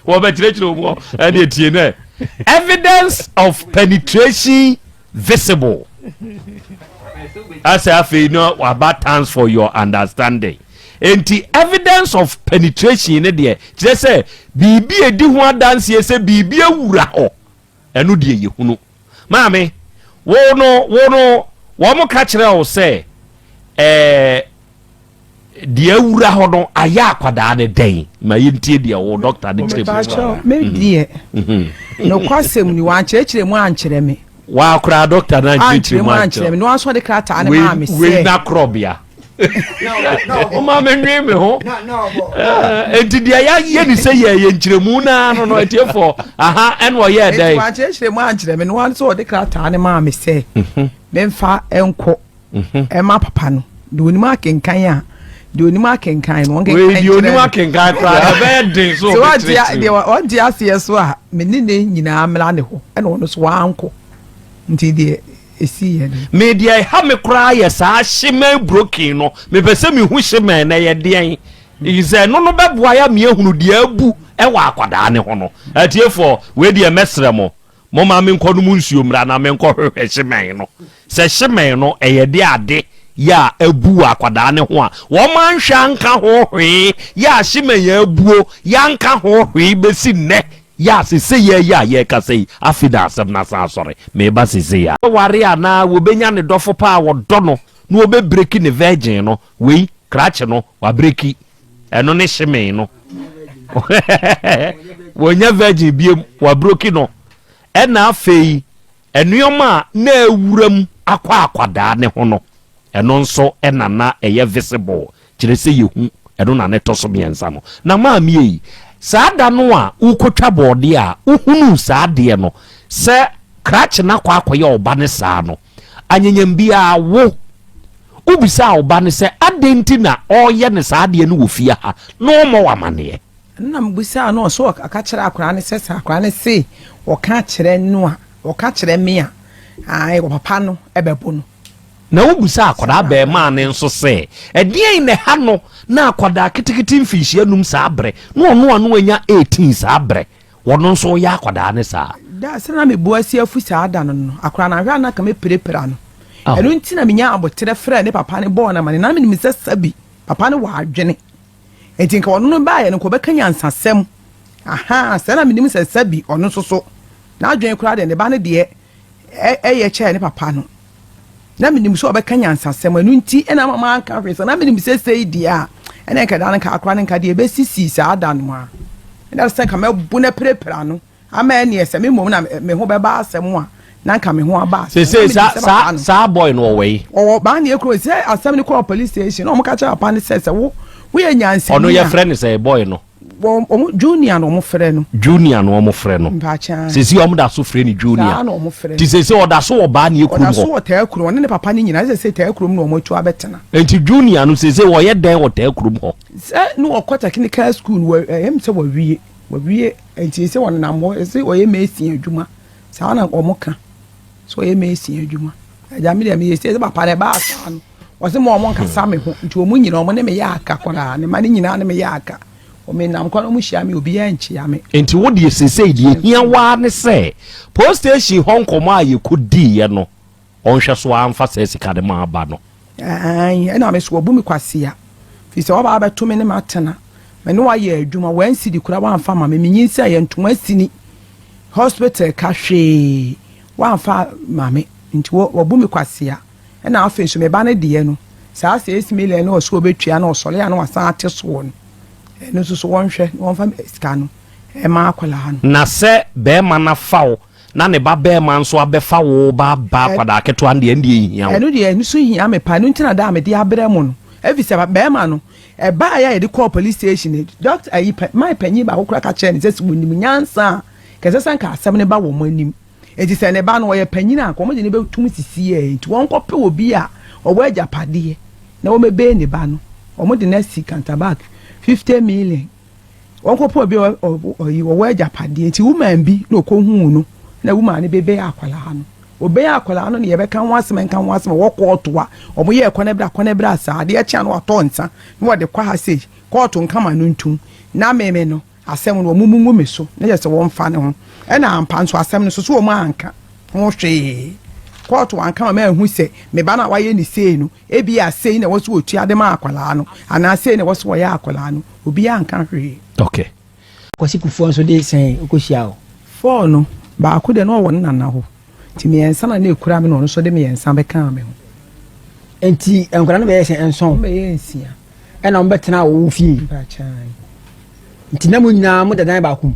wɔbɛkyerɛkyerɛ mu ɛne ɛtie nɛ evidence of penetration visible asɛ afei no waba thanks for your understanding nti evidence of penetration ne deɛ kyerɛ sɛ biribi edi ho adanseɛ sɛ biribi awura hɔ Ɛno deɛ yɛhunu. Maame, wo no, wo no, wɔn ka kyerɛ wo sɛ, ɛɛ, deɛ awura hɔ no ayɛ akwadaa no dɛn? Ma yɛntie deɛ wo dɔkta no kyerɛ mu. Mepakyɛw, me deɛ, nokwasɛm ni, wankyerɛkyerɛ mu ankyerɛ me. Waa koraa dɔkta no ankyerɛkyerɛ mu ankyerɛ me. Na wanso ɔde krataa no maa me sɛ. Wei na korɔbea. Ɔma me nwen me ho. Enti deɛ yɛayɛ ne sɛ yɛyɛ nkyerɛmu no ara no atiefoɔ aha ɛna ɔyɛɛ dɛn. Enti wankyerɛkyerɛ mu ankyerɛ me na wanso ɔde krataa no maa me sɛ memfa nkɔ ɛma papa no. Deɛ onim akenkan a deɛ onim akenkan no ɔnkenkan nkyerɛ no. Deɛ onim akenkan koraa ɛbɛyɛ den so ɔbɛkyerɛkyerɛ. Deɛ ɔnte aseɛ so a me ne ne nyinaa mmra ne hɔ ɛna ɔno so wankɔ nti deɛ ɛsii yɛ no. Me deɛ ɛha me koraa yɛ saa hyemɛn broken no mepɛ sɛ mehu hyemɛn na ɛyɛ deɛn sɛ ɛno no bɛboa ya meahunu deɛ abu ɛwɔ akwadaa ne ho no atiefoɔ wei deɛ mɛsrɛ mo Momma menkɔnom nsuo mmra na menkɔhwehwɛ hyemɛn no. Sɛ hyemɛn no, ɛyɛ de ade. yɛ a abu wɔ akwadaa no ho a wɔn anhwɛ anka ho hwee, yɛ a Shimei abuo, yɛanka ho hwee bɛsi nnɛ, yɛ a sesei yi a yɛrekasa yi, afei na asɛm no asan asɔre. Mereba sesei a. Ware anaa wɔbɛnya ne dɔfo pa a wɔdɔ no na wɔbɛbreki ne virgin no, wei, krakye no, wabreki. Ɛno ne Shimei no. Wɔnya virgin biom, wabroki no. Ɛna afei, Nnoɔma a na awura mu akɔ akwadaa no ho no, ɛno nso na na ɛyɛ visible, kyerɛ sɛ yɛhu, ɛno na na ɛtɔ so mmiɛnsa no. Na maame ei, saa da no a worekɔtwa bɔɔdeɛ a wohunuu saa adeɛ no, sɛ krakye no akɔ akɔyɛ wo ba no saa no, anyanyam biara wo, wobisaa wo ba no sɛ adɛn nti na ɔreyɛ no saa adeɛ no wɔ fie ha na ɔmmɔ wo amaneɛ? Ɛno na mebisaa no, ɔse ɔka kyerɛ akwadaa no sɛ sɛ akwadaa no se ɔka kyerɛ no a, ɔka kyerɛ me a, ae, ɔpapa no bɛbo no. Na wobisaa akwadaa abarimaa no nso sɛ, ɛdeɛn na ɛha no na akwadaa ketekete mfinhyia num saa berɛ, na ɔno a na wanya 18 saa berɛ, ɔno nso reyɛ akwadaa no saa? Da, sɛ na me bo asi afu saa da no no, akwadaa no ahwɛ a na anka mɛpirapira no. Ɛno nti na menyaa aboterɛ frɛɛ ne papa no bɔɔ no amane, na menim sɛ sabi papa no wɔ adwene. Enti nka ɔno no baeɛ no nka ɔbɛka nyansasɛm. Ahaa, sɛ na menim sɛ sɛbi ɔno nso so, n'adwene koraa deɛ ne ba no deɛ ɛyɛ kyɛɛ ne papa no. Na menim sɛ ɔbɛka nyansasɛm, ɛno nti ɛna ama manka hwee. Sɛ na menim sɛ sei deɛ a, ɛna nka da no nka akora no nka deɛ ɛbɛsisi saa da no a. Ɛna sɛ nka mɛbo no apirapira no. Ama ɛneɛ sɛ me mmom na me ho bɛba asɛm a, na nka me ho aba asɛm. Sese sa sa saa boy no ɔwɔ yi. Ɔwɔ baa ne ekuro sɛ asɛm no kɔɔ police station na wɔn ka kyerɛ papa no sɛ sɛ wo woyɛ nyansani a. Ɔno yɛ frɛ no sɛ boy no. Wɔn wɔn junior na wɔn frɛ no. Junior na wɔn frɛ no. Mpakyɛn. Sese wɔn da so frɛ no junior. Saa na wɔn frɛ no. Ti sese ɔda so wɔ baa ne ekuro hɔ. Ɔda so wɔ taa kuro ɔne ne papa no nyinaa sese taa kurom na wɔn atu abɛtena. Nti junior no sese ɔyɛ dɛn wɔ taa kurom hɔ. Sɛ ne ɔkɔ technical school no wɔ ɛyɛ mi sɛ wɔawie wɔawie. Nti sɛ ɔnenam hɔ sɛ ɔyɛ mason adwuma saa na wɔn ka sɛ ɔyɛ mason adwuma agya mi deɛ meyɛ sɛ papa no ɛbaa saa no wɔsɛ mo wɔn nkasa me ho nti wɔn nyinaa wɔn ne me yɛ aka koraa ne ma ne nyinaa ne me yɛ aka wɔn nam kwan wɔn hyia me obiara nkyia me. Nti wo deɛ sesei deɛ ehia waa ne sɛ post station hɔ nkɔmɔ a yɛkɔ diiɛ no Ɔnhwɛ so ara mfa saa sika no ma aba no. Aane, ɛna me so wabu me kwasea, firi sɛ waba abɛto me ne m'atena, me ne wo ayɛ adwuma, one cedi koraa woamfa amma me, menyinsɛeɛ, ntoma sini, hospital ka, hwee woamfa amma me, nti wabu me kwasea, ɛna afei nso me ba no deɛ no, saa 6 million no a ɔse ɔbɛtua na ɔsɔre a na wasan ate soɔ no, ɛno nso so wɔnhwɛ na wɔmfa sika no mma akwadaa no. Na sɛ barima no afa wo na ne ba barima nso abɛfa wo ba ba akwadaa ketewa no deɛ, ɛndeɛ ɛnhia wo. Ɛno deɛ, ɛno nso hia me paa, ɛno nti na da a mede abrɛ mo no, ɛfiri sɛ barima no, ɛbaeɛ a yɛde kɔɔ police station no, doctor, ayi, man panyin baako koraa ka kyerɛɛ no sɛ, sɛ wɔnim nyansa a, nka ɛsɛ sɛ nka asɛm no ba wɔn anim. Enti sɛ ne ba no, ɔyɛ panyin a, nka wɔde no bɛtum sisiiɛ. Enti wɔnkɔpɛ obi a ɔwɔ agyapadeɛ na wɔmmɛbɛn ne ba no. Wɔde no asi Canterbury, 50 million. Wɔkɔpɛ obi a ɔyi ɔwɔ agyapadeɛ nti woman bi na ɔkɔhuu no na woman no bɛbɛyɛ akwadaa no ɔbɛyɛ akwadaa no na yɛbɛka ho asɛm nka ho asɛm wɔ kɔɔto a wɔn yɛ kɔ bra kɔ bra saa adeɛ kyɛn no watɔ nsa na wɔde kɔ ha sei kɔɔto nkama no ntum na meme no asɛm no wɔn mu me so na yɛ sɛ wɔn fa ne ho ɛna ampa nso asɛm no so so wɔn anka ho hwee kɔɔto anka ma mahu sɛ me ba no a wayɛ ne sei no Ebia sei na ɛwɔ sɛ wɔtua de ma akwadaa no, anaa sei na ɛwɔ sɛ wɔyɛ akwadaa no. Obiara nka hwee. Okay. Kwasi Kufuor nso de sɛn wokɔhyiaa wo? Four no, baako deɛ na ɔwɔ ne nana hɔ, nti mmiɛnsa na na ɛkura me na ɔno nso de mmiɛnsa bɛkaa me ho. Nti nkwadaa no bɛyɛɛ sɛn? Nson? Wɔbɛyɛɛ nsia. Ɛna wɔbɛtenaa wo fie? Mpakyɛw. Nti na mo nyinaa moda dan baako mu?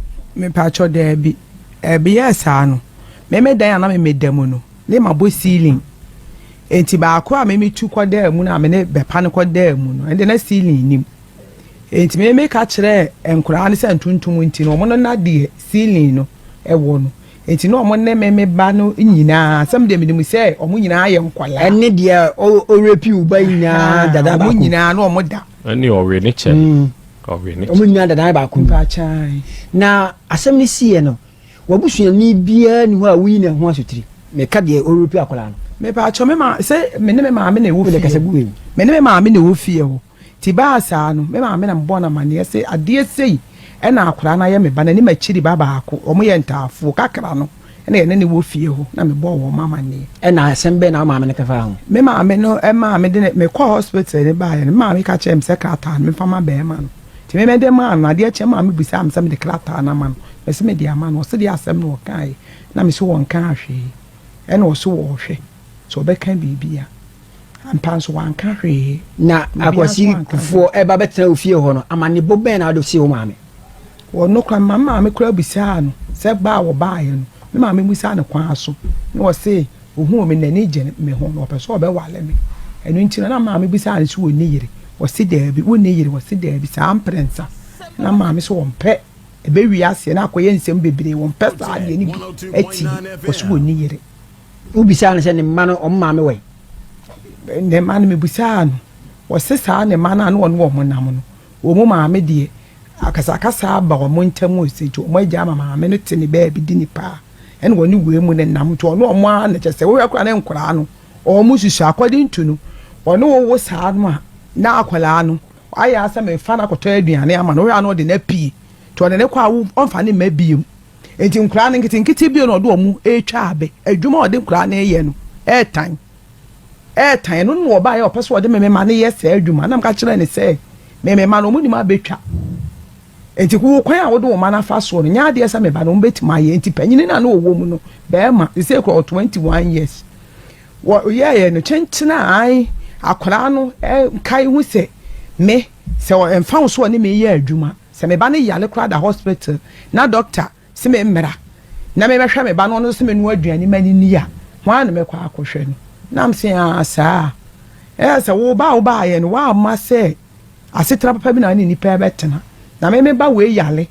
Mepakyɛw, daabi. Ɛbɛyɛɛ saa no, me me dan a na me meda mu no, ne mabɔ ceiling. Enti baako a me metu kɔdaa mu no a me ne bɛpa no kɔdaa mu no, ɛnde na ceiling nnim. Enti me meka kyerɛɛ nkoraa no sɛ ntontom nti no, wɔn no na deɛ ceiling no wɔ no. Enti na wɔn ne me me ba no nyinaa, sɛ me deɛ menim sɛ wɔn nyinaa yɛ nkwadaa. Ɛne deɛ ɔrepi wo ba nyinaa da dan baako. Wɔn nyinaa na wɔn da. Ɛne ɔwe ne kyɛ. Mm. Ɔwe ne kyɛ. Wɔn nyinaa da dan baako. Mpakyɛw. Na asɛm no siiɛ no, W'abusuani biara nni hɔ a woyi ne ho asotiri. Meka deɛ ɔrepi akwadaa no. Mepaakyɛw me ma sɛ me ne me maame na ɛwɔ Wode fie kasa hɔ. gu wei. Me ne me maame na ɛwɔ fie hɔ. Nti baa saa no, me maame na mebɔɔ no amaneɛ sɛ adeɛ sei ɛna akwadaa no ayɛ me ba no ne m'akyiri ba baako, wɔn yɛ ntaafoɔ, kakra no. Ɛna yɛne no wɔ fie hɔ na mebɔɔ wɔn amanneɛ. Ɛna asɛm bɛn na wo maame no ka faa ho? Me maame no maa mede no, mekɔɔ hospital no baeɛ no, me maame ka kyerɛɛ me sɛ krataa no memfa ma barima no. Nti me mede maa no, adeɛ kyeeɛ maame bisaa me sɛ mede krataa no ama no, mese mede ama no, ɔse deɛ asɛm na ɔkaeɛ, na mese ɔnkaa hwee, ɛna ɔse ɔrehwɛ sɛ ɔbɛka biribi a. Ampa nso wanka hwee. Na Obiara nso Akwasi anka hwee. Kufuor ɛba bɛtena wo fie hɔ no, amanebɔ bɛn na wode see wo maame? Ɔno koraa, me maame koraa bisaa no sɛ ba a wɔbaeɛ no, me maame bisaa no kwan so, na ɔse ɔhuu me n'ani gye me ho na ɔpɛ sɛ ɔbɛware me. Ɛno nti no na maame bisaa no sɛ ɔnni yere, ɔse daabi, wonni yere, ɔse daabi, saa mprɛnsa. Na maame sɛ ɔmpɛ, ɛbɛwie aseɛ na akɔyɛ nsɛm bebree, ɔmpɛ saa adeɛ no bi atie, ɔse ɔnni yere. Wobisaa no sɛ ne mma no wɔn maame wɔ he? Ne mma no, mebisaa no, ɔse saa ne mma no a na ɔne wɔn nam no, wɔn maame deɛ, akasakasa aba wɔn ntam o, sɛ nti wɔn agya ama maame no te ne baabi di ne paa, ɛna wɔne wei mu nenam, nti ɔne wɔn ara na kyerɛ sɛ wohwɛ koraa ne nkwadaa no, wɔn susu according to no, ɔne wo wo saa no a, na akwadaa no ayɛ ara sɛ mefa no akɔtɔ aduane ama no, wohwɛ a na ɔde no apue, nti ɔde no kɔ a ɔmfa no mma bio. Enti nkwadaa no nketenkete bio na ɔde wɔn retwa abɛ. Adwuma a ɔde nkwadaa no reyɛ no, ɛretan. Ɛretan. Ɛno na ɔbaeɛ a ɔpɛ sɛ ɔde me mema no yɛ saa adwuma. Na meka kyerɛɛ no sɛ, me mema no, wɔnim abɛtwa. Enti wo kwan a wode wo mma no afa soɔ no, nyɛ adeɛ sɛ me ba no, wɔbɛtumi ayɛ. Enti panyini no a na ɔwɔ mu no, barima, seesei koraa ɔwɔ 21 years. Wɔyɛeɛ no, kyenkyene a ae, akwadaa no nkae hu sɛ me, sɛ ɛmfa ho sɛ ɔne me yɛ adwuma, Sɛ me ba no yare koraa da hospital na doctor se me mmra na me mɛhwɛ me ba no ɔno nso se me noa aduane ma no nni a, hwan na mɛkɔ akɔhwɛ no? Na me se aa saa a, ɛyɛ sɛ wo ba a wobaayɛ no woamma sɛ asetena papa bi na ne nnipa bɛtena. Na me me ba wei yare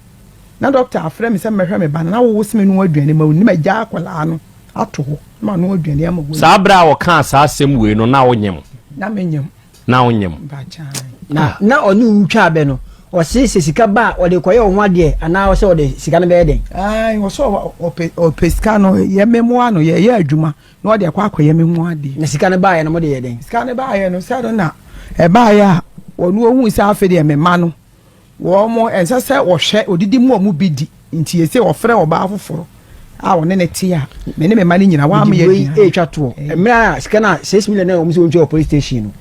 na doctor afrɛ me sɛ mɛhwɛ me ba no na wo se me noa aduane ma ɔnni, magya akwadaa no ato hɔ na manoa aduane ama wadi. Saa berɛ a ɔkaa saa asɛm wei no na wonyem? Na menyem. Na wonyem. Na na ɔne wo twa abɛ no, ɔse sɛ sika ba a ɔde kɔyɛ wo ho adeɛ anaa ɔsɛ ɔde sika no bɛyɛ dɛn? Ae, ɔsɛ ɔpɛ ɔpɛ sika no yɛ me mmoa no yɛyɛ adwuma na ɔde akɔ akɔyɛ me ho adeɛ. Na sika no baeɛ no mode yɛ dɛn? Sika no baeɛ no sɛ no na ɛbaeɛ a ɔno ohuu sɛ afei deɛ me mma no Wɔn, ɛnsɛ sɛ wɔhwɛ, odidi mu a wɔn bi di, nti ese wɔfrɛ ɔbaa foforo a ɔne no te a, me ne me mma no nyina, wɔamma Mede wei aduane. retwa toɔ. Mmerɛ a sika no a 6 million no a wɔn sɛ wɔntua wɔ police station no,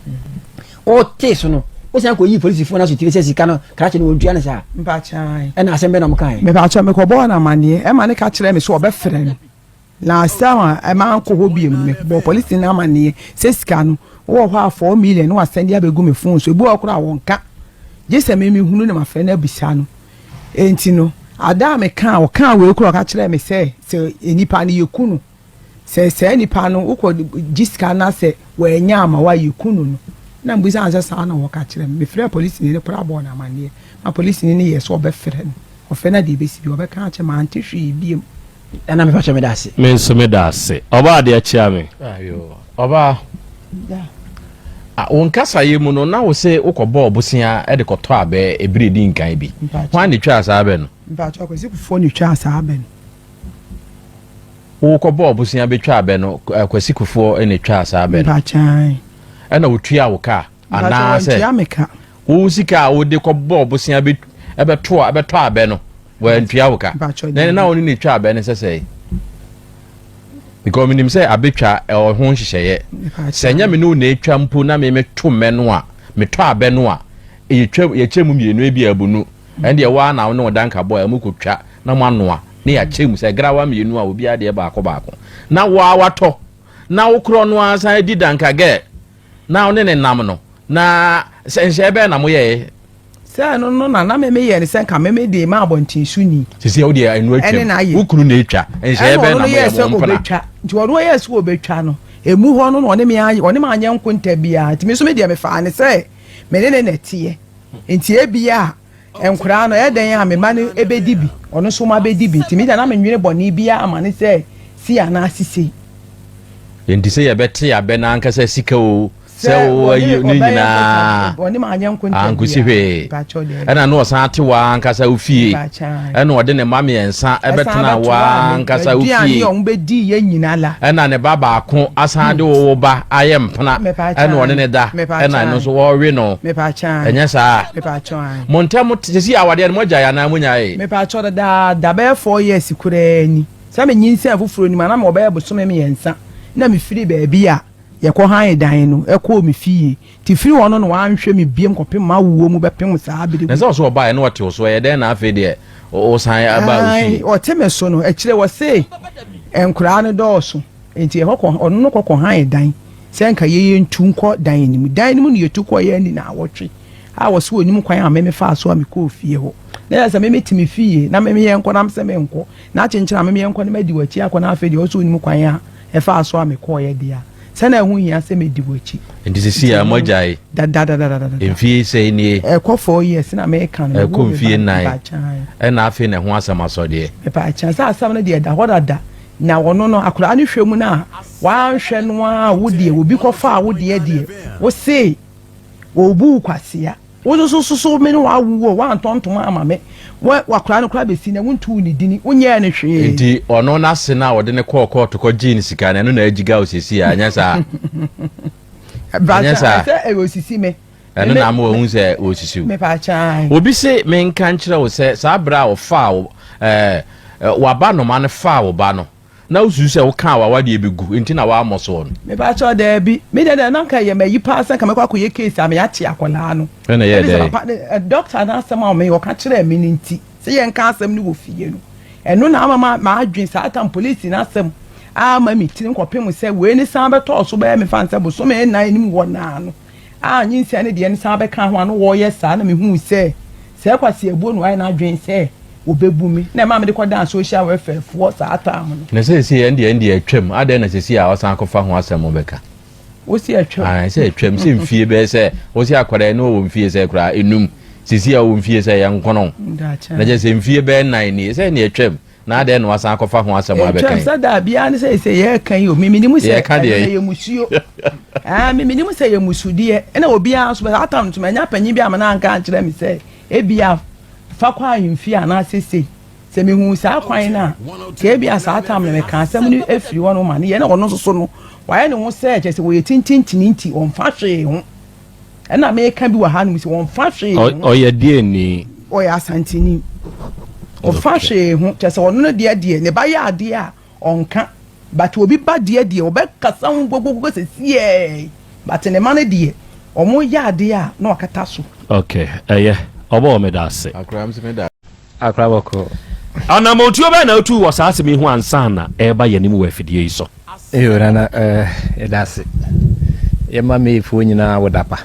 wɔtee so no, wosan kɔyii polisifoɔ no asotire sɛ sika no krakye no wɔntua no saa? Mpakyɛw. Ɛna asɛm bɛn na wɔkaeɛ? Mepakyɛw, mekɔbɔɔ no amanneɛ, ɛma no ka kyerɛɛ me sɛ ɔbɛfrɛ no. Last time a mankɔ hɔ bio no, mebɔɔ polisini no amanneɛ sɛ sika no, wowɔ hɔ a 4 million na wasɛnde abɛgu me phone so. Ebi wɔ hɔ koraa a wɔnka. Gye sɛ me mehunu na mafrɛ no abisa no. Enti no, ada a mekaa, ɔkaa wei koraa ɔka kyerɛɛ me sɛ, sɛ nipa no yɛku no, sɛ saa nipa no wokɔ gye sika na sɛ wannya ama wo a yɛku no no. Na mebisa no sɛ saa na wɔka kyerɛ me. Mefrɛɛ polisini no koraa bɔɔ no amanneɛ ma polisini no yɛɛ sɛ ɔbɛfrɛ no. Ɔfrɛ no a deɛ ɛbɛsi biara ɔbɛka akyerɛ me. Mante hwee bio. Nana mepakyɛ meda ase. Me nso meda ase. Ɔbaa deɛ kyea me. Ayoo ɔbaa wo nkasayɛ mu no na wo se wokɔ bɔɔ bosea de kɔtɔ abɛ ebere edi nkan bi. Hwan na etwaa saa abɛ no? Mpakyɛ Kwasi Kufuor na etwaa saa abɛ no. Wo kɔ bɔɔ bosea betwaa abɛ no Kwasi Kufuor na etwaa saa abɛ no. Mpakyɛ ae. Ɛna otuaa wo ka anaa sɛ? Mpakyɛ wantua me ka. Wo sika a wode kɔbɔɔ bosea bɛ ɛbɛto ɛbɛtɔ abɛ no wantua wo ka. Na ɛne na wo ne ne twa abɛ no sɛ sɛe. Because menim sɛ abɛtwa ɛwɔ ho nhyehyɛeɛ. Sɛ ɛnyɛ me ne wo na ɛtwa mpo na me meto mmɛ no a metɔ abɛ no a yɛtwa yɛkyɛ mu mmienu ebi abunu. Ɛne deɛ waa na wo ne wo danka bɔ a ɛmu kɔtwa na mo anoa ne yɛakyɛ mu sɛ grawa mmienu a obiara deɛ baako baako. Na waa watɔ na wo korɔ no ara san di danka gɛ. Na wo ne no nam no, na sɛ nhyehyɛe bɛn na moyɛe? Sɛ ɛno no na na me meyɛ no sɛ nka me me de ma abɔnten so ni. Sisi wo deɛ ɛno atwam, wo kunu na etwa, nhyehyɛe bɛn na moyɛ mo mpena? Ɔbɛtwa, nti ɔno ɔyɛɛ sɛ ɔbɛtwa no, emu hɔ no na ɔne me ayɛ, ɔne me anyɛ nkonta biara, nti me nso me deɛ mefaa no sɛ me ne no na ɛteɛ, nti ebia Nkwadaa no, ɛyɛ dɛn a me mma no bɛdi bi, ɔno nso mma bɛdi bi. Nti me deɛ na mennwene bɔne biara ma no sɛ sei anaa sesei. Enti sɛ yɛbɛte abɛ no ankasa sika o, sɛ o ayi ne nyinaa ankosi hwee. Ɛna na ɔsan te wa ankasa wo fie. Ɛna ɔde ne mma mmiɛnsa ɛbɛtena wa ankasa wo fie. Ɛna ne ba baako asan de wo ba ayɛ mpena. Ɛna ɔne ne da. Ɛna ɛno nso wɔwe no. Ɛnyɛ saa? Mepatwɔ ae. Mo ntɛm sisi awadeɛ no mo agyae anaa mo nyae? Mepatwɔ dadaada bɛyɛ 4 years koraa ni. Sɛ menyinsɛn foforɔ no mu a, na mewɔ bɛyɛ bosome mmiɛnsa na mefiri baabi a yɛkɔhan dan no kɔɔ me fie. Nti firi hɔ no na wanhwɛ me biom kɔpem m'awoɔ mu bɛpem saa bere Na wei. sɛ ɔso ɔbaeɛ na ɔte wo so, ɛyɛ dɛn na afei deɛ wosan baa wo Ae, fie? ɔte me so no, akyire wɔse nkoraa no dɔɔso, nti yɛkɔ kɔ, ɔno no kɔ kɔhan dan sɛ nka yɛyɛ ntu nkɔ dan no mu. Dan no mu na yɛtu kɔɔ yɛ anni naawɔtwe a wɔse wɔnim kwan a me mefaa so a mekɔɔ fie hɔ. Na yɛ sɛ me mete me fie na me yɛnkɔ na mesɛ menkɔ. Na akyenkyene a me meɛnkɔ na madi w'akyi akɔ na afei deɛ ɔsɛ ɔnim kwan a ɛfaa so a mekɔɔeɛ deɛ a, sɛ na ɛho hia sɛ medi w'akyi. Nti sisi a moagyae? Dadadadadada. Mfie sɛn nie? Ɛkɔ 4 years na meka no. Ɛkɔ mfie nnan ɛna afei na ɛho asɛm asɔ deɛ. Mepaakyɛn sɛ asɛm no deɛ ɛda hɔ dada na ɔno no akwadaa no hwɛ mu no a wanhwɛ no a wo deɛ obi kɔfaa wo deɛ deɛ wo se ɔbu wo kwasea. Wo nso so so me ne w'awo o, woantɔ ntoma ama me, wo w'akwadaa no koraa bɛsi nnɛ wontuu ne dini, wonyɛɛ no hwee. Nti ɔno n'ase no a ɔde no kɔɔ kɔɔto kɔgyee ne sika no, ɛno na agyiga wo seesei a, ɛnyɛ saa? Ɛnyɛ saa? Sɛ ɛyɛ osisi me. Ɛno na ama wahu sɛ ɔresisi wo. Mepaakyɛn. Obi se menka nkyerɛ wo sɛ saa berɛ a ɔfaa wo ɛɛ w'abanoma no faa wo ba no, Na wosusu sɛ wokaa w'awadeɛ bɛgu nti na woammɔ soɔ no. Mepakyɛw daabi, me deɛ deɛ na nka ɛyɛ m'ayi paa sɛ nka mɛkɔ akɔyɛ case a meate akwadaa no. Ɛna ɛyɛɛ Ɛne sɛ dɛn? papa ne ɛ doctor no asɛm a ɔme ɔka kyerɛɛ me no nti sɛ yɛnka asɛm no wɔ fie no ɛno na ama ma m'adwen saa tam polisi no asɛm ama me tirim kɔpem sɛ wei ne san bɛtɔɔ so bɛyɛ me fa no sɛ bosome nnan anim hɔ naa no a nyinsɛn no deɛ no san bɛka ho a na wɔreyɛ saa na mehuu sɛ sɛ Kwasi Abuo na wayɛ n'adwene sɛ wɔbɛbu me na ɛma mede kɔdaa social welfare foɔ saa time no. Na seesei ɛndeɛ ɛndeɛ atwam, adɛn na seesei a ɔsan akɔfa ho asɛm bɛka? Wosi atwam? Ae, sɛ atwam, sɛ mfie bɛyɛ sɛ, wosi akwadaa yi na ɔwɔ mfie sɛ koraa, enum, seesei a ɔwɔ mfie sɛ yɛ nkono, na kyerɛ sɛ mfie bɛyɛ nnan nie, sɛ ɛndeɛ atwam. Na adɛn na wasan akɔfa ho asɛm abɛka yi? Ɛtwam sɛ daa biara ne sɛ sɛ yɛreka yi o, memenim sɛ Yɛreka deɛ ɛno yɛ musuo. Ah, memenim sɛ yɛ musudeɛ. Ɛna obiara nso saa tam nso manya panyin bi ama no anka ankyerɛ me sɛ ebia fa kɔ ahemfie anaasɛ sei. Sɛ mehu saa kwan no a, ka ebia saa tam no meka asɛm no afiri hɔ no ma no yɛ. Na ɔno nso so no, wayɛ ne ho sɛ kyerɛ sɛ wɔyɛ tintintini nti ɔmfa hwee ho. Ɛna meka bi wɔ ha nom sɛ wɔmfa hwee ho. Ɔyɛ deɛ ni? Ɔyɛ Asanteni. Ɔfa hwee ho. Kyerɛ sɛ ɔno no deɛ deɛ ne ba yɛ adeɛ a ɔnka. But obi ba deɛ deɛ ɔbɛkasa ho gbogbogbò sɛ siɛɛ. But ne ma no deɛ ɔmo yɛ adeɛ a na wakata so. Ok ɛyɛ ɔbɔɔ meda ase. Akora mso meda. Akora bɔkɔɔ. Anammɔntuo bɛn na wotuu wɔ saa asɛm yi ho ansa na ɛreba yɛn anim wɔ afidie yi so? Eyo Nana eh, yɛda ase. Yɛma Mayfoɔ nyinaa wo da pa.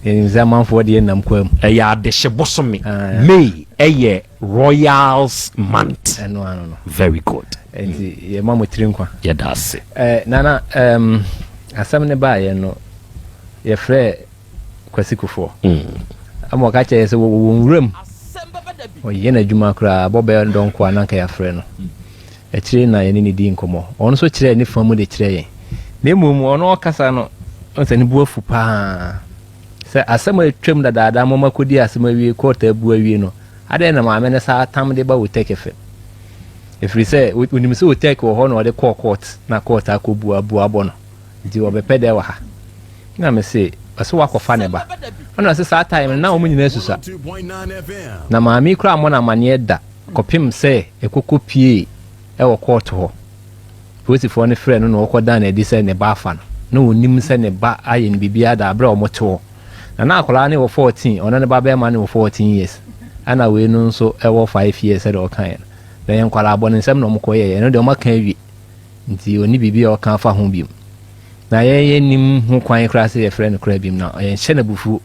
Yɛnim sɛ amanfoɔ deɛ nam kwa mu. Ɛyɛ adehye bosome. May ɛyɛ Royals month. Ɛno ano no. Very good. Nti yɛma mo tiri nkwa. Yɛda ase. Eh, Nana, um, asɛm ne baeɛ no, yɛfrɛ Kwasi Kufuor. Ama ɔka kyerɛ yɛ sɛ wɔwɔ nwuram. Ɔyɛ n'adwuma koraa, bɔ bɛyɛ dɔnko a na anka yɛafrɛ no. Akyire na yɛne no dii nkɔmmɔ. Ɔno nso kyerɛɛ ne fa mu de kyerɛɛ yɛn. Na mmom ɔno ɔkasa no, ɔhu sɛ ne bo afu paa. Sɛ asɛm a atwam dadaada ama makɔdi asɛm awie, kɔɔto abu awie no, adɛn na maame no saa tam de ba Otec fam? Ɛfiri sɛ ɔnim sɛ Otec wɔ hɔ na ɔde kɔɔ kɔɔt na kɔɔt akɔbu abu abɔ no. Nti ɔbɛpɛ dɛ wɔ ha. Na me se, ɔse wakɔfa ne ba. Ɛna ɔse saa time no na wɔn nyinaa susua. Na maame yi koraa ammɔ no amaneɛ da kɔpem sɛ ɛkɔkɔ piee ɛwɔ kɔɔto hɔ. Polisifoɔ no frɛɛ no na ɔkɔdaa no adi sɛ ne ba afa no. Na ɔnnim sɛ ne ba ayɛ no biribiara da berɛ a wɔte hɔ. Na na akwadaa no wɔ 14, ɔno ne ba bɛrima no wɔ 14 years. Ɛna wei no nso ɛwɔ 5 years sɛdeɛ ɔkaeɛ no. Na ɛyɛ nkwadaa abɔnesɛm na wɔkɔyɛeɛ. Ɛno deɛ wɔaka awie. Nti ɔnni biribi a ɔka fa ho biom. Na yɛn yɛnnim ho kwan koraa sɛ yɛfrɛ no koraa biom na yɛnhyɛ no abufuo.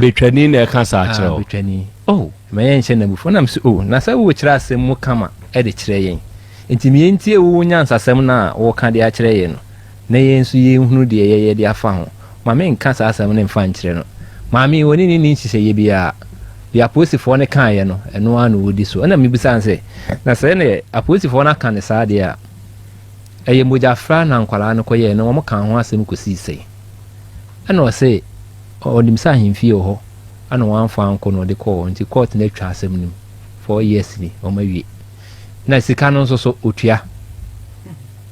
Betwani na ɛka saa kyerɛ wo? Ah, Betwani. Oh. Ma yɛnhyɛ no abufuo. Na mese, oh, na sɛ wokyerɛ asɛm mu kama de kyerɛ yɛn. Nti ma yɛntie wo nyansasɛm no a woka de akyerɛ yɛn no, na yɛn nso yɛnhunu deɛ yɛyɛ de afa ho. Ma menka saa asɛm no mfa nkyerɛ no. Maame yi, ɔne no nni nhyehyɛeɛ biara. Deɛ apolisifoɔ no kaeɛ no, ɛno ara na ɔredi so. Ɛnna mebisaa no sɛ, Na sɛ ɛnneɛ apolisifoɔ no aka no saa deɛ a, ɛyɛ mogyafra na nkwadaa no kɔyɛeɛ na wɔkaa ho asɛm kɔsii sɛn? Ɛnna ɔse, Ɔnim sɛ ahemfie wɔ hɔ, ɛnna wamfa ankɔ na ɔde kɔɔ hɔ. Nti kɔɔte no atwa asɛm no mu. 4 years ni, wɔawie. Na sika no nso so, ɔtua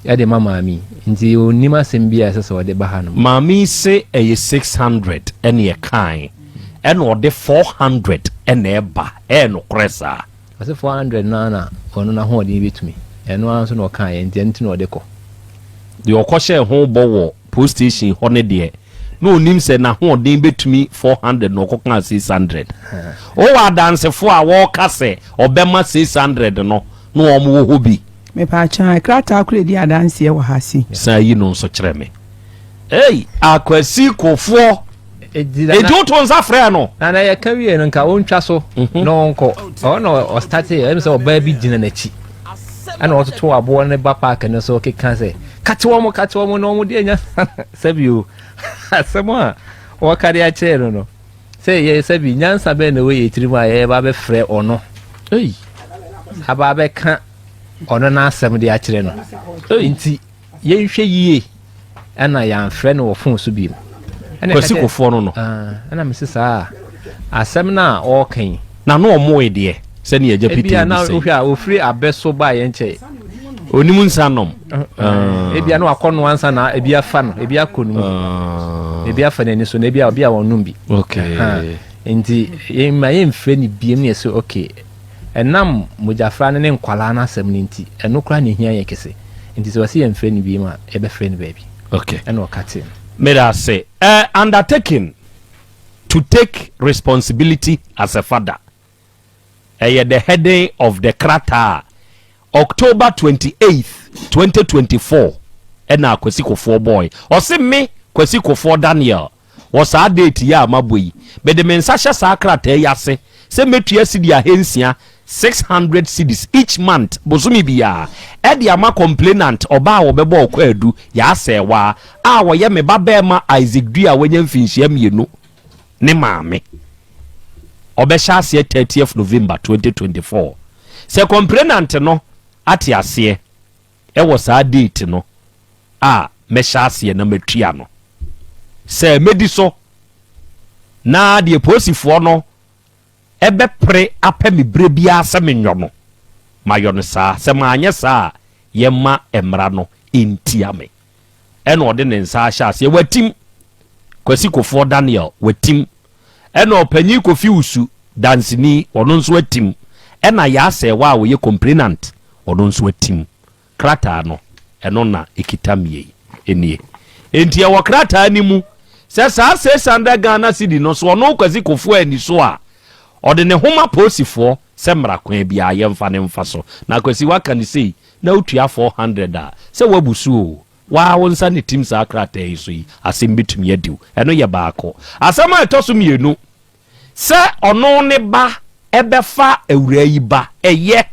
de ma maame yi. Nti ɔnnim asɛm bi a ɛsɛ sɛ ɔde ba hanom. Maame yi se ɛyɛ 600 ɛne ɛkae ɛna ɔde 400 ɛna ɛba, ɛyɛ nokorɛ saa? Ɔse 400 no ara na ɔno n'ahoɔden bɛtumi. Ɛno ara nso na ɔkaeɛ nti ɛno nti na ɔde kɔ. Deɛ ɔkɔhyɛɛ ho bɔ wɔ post station hɔ no deɛ, na ɔnim sɛ n'ahoɔden bɛtumi 400 na ɔkɔkaa 600. Wowɔ adansefoɔ a wɔreka sɛ ɔbɛma 600 no na wɔn wɔ hɔ bi? Mepaakyɛw, krataa koro edi adanseɛ wɔ ha sei. San yi no nso kyerɛ me. Ei, Akwasi Kofoɔ. Enti woto nsa frɛɛ no? Na na yɛka wie no nka ɔntwa so mhm. na ɔnkɔ. Ɔhɔ na ɔstate ɛm sɛ ɔbaa bi gyina n'akyi. Ɛna ɔtoto aboɔ ne ba paaki no so keka sɛ kate wɔn kate wɔn na wɔn de anya sɛbi o asɛm a wɔka de akyerɛ no no sɛ yɛ sɛbi nyansa bɛn na ɛwɔ yɛ tirim a yɛba abɛfrɛ ɔno aba abɛka ɔno n'asɛm de akyerɛ no nti Yɛnhwɛ yie ɛna yɛanfrɛ no wɔ fon so bio. Ɛna Kwasi Kofoɔ no no. Ah, ɛna mese saa asɛm no a ɔreka yi. Na no ɔmoe deɛ sɛnea agya Peter Ebia na wohwɛ a ofiri abɛ so baa yɛn nkyɛn. Onim nsa nom. Ah. Ebia na wakɔ noa nsa na ebi afa no, ebi akɔ no mu. Ah. Ebi afa n'ani so na ebi a obi a wɔnom bi. Okay. Nti yɛn ma yɛmfrɛ no biem na yɛsɛ okay. Ɛnam mogyafra no ne nkwadaa no asɛm no nti, ɛno koraa na ɛhia yɛn kɛse. Nti sɛ wɔse yɛmfrɛ no bio a, yɛbɛfrɛ no baabi. Okay. Ɛna ɔkatee no. Meda ase. Eh, undertaking to take responsibility as a father. Ɛyɛ the heading of the krataa a October 28th, 2024 ɛna Kwasi Kofoɔ bɔɔe. Ɔse me, Kwasi Kofoɔ Daniel, Wɔ saa date yi a mabɔ yi, mede me nsa hyɛ saa krataa yi ase sɛ mɛtua cedi ahensia, 600 cedis, each month, bosome biara, ɛde ama complainant, ɔbaa a wɔbɛbɔɔ kwaadu, Yaa Sɛɛwaa, a ɔyɛ me ba barima Isaac Dua a wanya mfinhyia mmienu ne maame. Ɔbɛhyɛ aseɛ 30th November 2024. Sɛ complainant no ate aseɛ wɔ saa date no a mɛhyɛ aseɛ na matua no. Sɛ mɛdi so na deɛ polisifoɔ no bɛpere apɛ me berɛ biara sɛ menyɔ no, mayɔ no saa. Sɛ manyɛ saa a, yɛmma mmara no ntia me. Ɛna ɔde ne nsa ahyɛ aseɛ. Watim. Kwasi Kofoɔ Daniel, watim. Ɛna ɔpanyin Kofi Wusu, danseni, ɔno nso atim. Ɛna Yaa Sɛɛwa a ɔyɛ complainant, ɔno nso atim. Krataa no, ɛno na ɛkita me yi nie. Enti ɛwɔ krataa no mu sɛ saa 600 Ghana cedi no, so ɔno Kwasi Kufuor anni so a, ɔde ne ho ma polisifoɔ sɛ mmara kwan biara yɛmfa no mfa so. Na Kwasi woaka no sei na wotua 400 a, sɛ woabu so oo, wo ara wo nsa na ɛtim saa krataa yi so yi, asɛm bɛtumi adi wo. Ɛno yɛ baako. Asɛm a ɛtɔ so mmienu, sɛ ɔno ne ba bɛfa awuraa yi ba, ɛyɛ.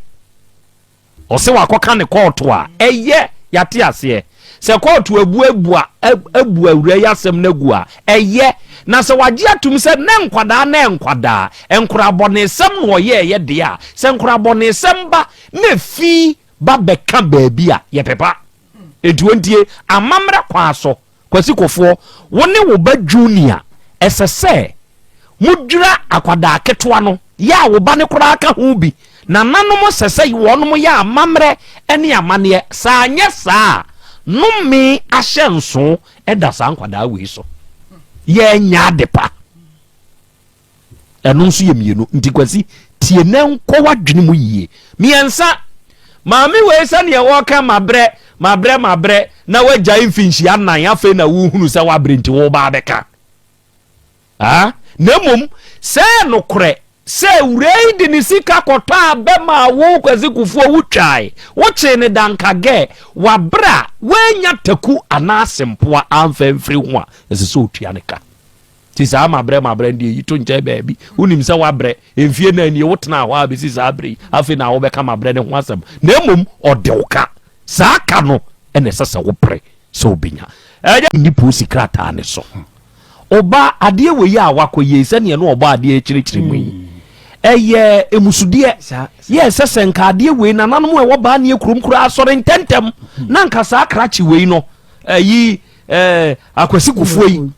Ɔse wakɔka ne kɔɔto a, ɛyɛ, yɛate aseɛ. Sɛ kɔɔto abuabua, abu awura yi asɛm no agu a, ɛyɛ. Na sɛ wagye atum sɛ nɛ nkwadaa nɛ nkwadaa, nkorabɔnesɛm na ɔyɛɛyɛ deɛ a, sɛ nkorabɔnesɛm ba na efi ba bɛka baabi a, yɛpepa. Enti wɔntie, amammerɛ kwan so. Kwasi Kofoɔ, wo ne wo ba Junior, ɛsɛ sɛ modwira akwadaa ketewa no, yɛ a wo ba no koraa ka ho bi. Nananom sɛ sɛ wɔnom yɛ amammerɛ ne amanneɛ, sɛ anyɛ saa a, nnome ahyɛnso da saa nkwadaa wei so. Yɛnyɛ adepa. Ɛno nso yɛ mmienu. Nti Kwasi, tie na nkɔ w'adwene mu yie. Mmiɛnsa, maame wei sɛdeɛ wɔka mabrɛ, mabrɛ, mabrɛ, na wagyae mfinhyia nnan, afei na wohunu sɛ wabrɛ nti woreba abɛka. Ah, na mmom sɛ nokorɛ sɛ wura yi de ne sika kɔtɔ abɛ maa wo Kwasi Kufuor wotwae, wokyee ne dankagɛ, wabrɛ a woannya taku anaa sempoa amfa amfiri ho a, ɛsɛ sɛ otua ne ka. Nti saa mabrɛ mabrɛ no deɛ yi to nkyɛn baabi. Wonim sɛ woabrɛ. Mfie nan nie wotenaa hɔ a bɛsi saa berɛ yi. Afei na wobɛka mabrɛ no ho asɛm. Na mmom ɔde wo ka. Saa ka no na ɛsɛ sɛ wopere sɛ wobɛnya. Ɛnyɛ nni polisi krataa no so. Ɔba adeɛ wei a wakɔ yei sɛdeɛ na ɔbɔ adeɛ kyerɛkyerɛ mu yi. Ɛyɛ emusudeɛ. Yɛ ɛsɛ sɛ nka adeɛ wei nananom a ɛwɔ baa neɛ kurom koraa asɔre ntɛntɛm na nka saa krakye wei no ɛyi ɛɛ Akwasi Kufuor yi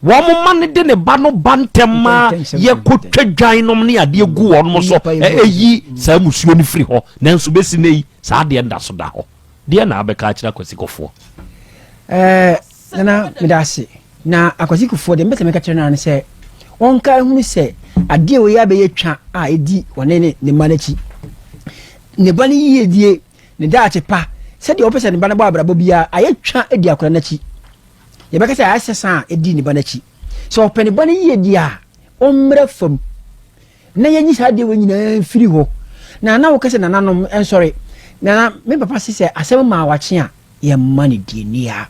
Wɔn ma no de ne ba no ba ntɛm ma yɛkɔtwa dwan nom ne adeɛ gu wɔn so ɛyi saa musuo no firi hɔ. Nanso bɛsi nnɛ yi, saa adeɛ nda so da hɔ. Deɛ na abɛka akyerɛ Akwasi Kɔfoɔ? Ɛɛ, Nana, meda ase. Na Akwasi Kufoɔ deɛ, mepɛ sɛ meka kyerɛ no ara ne sɛ, ɔnka nhunu sɛ adeɛ wei abɛyɛ twa a ɛdi ɔne ne ne mma no akyi. Ne ba no yiedie. ne daakye pa, sɛdeɛ ɔpɛ sɛ ne ba no bɔ abrabɔ biara, ayɛ twa di akwadaa no akyi. Yɛbɛka sɛ ayɛ sɛsa a ɛdi ne ba no akyi. Sɛ ɔpɛ ne ba no yie deɛ a, ɔmmra fam na yɛnyi saa adeɛ wei nyinaa mfiri hɔ. Na na woka sɛ nananom nsɔre. Nana, me papa se sɛ asɛm maa wakye a, yɛmma no die nnua.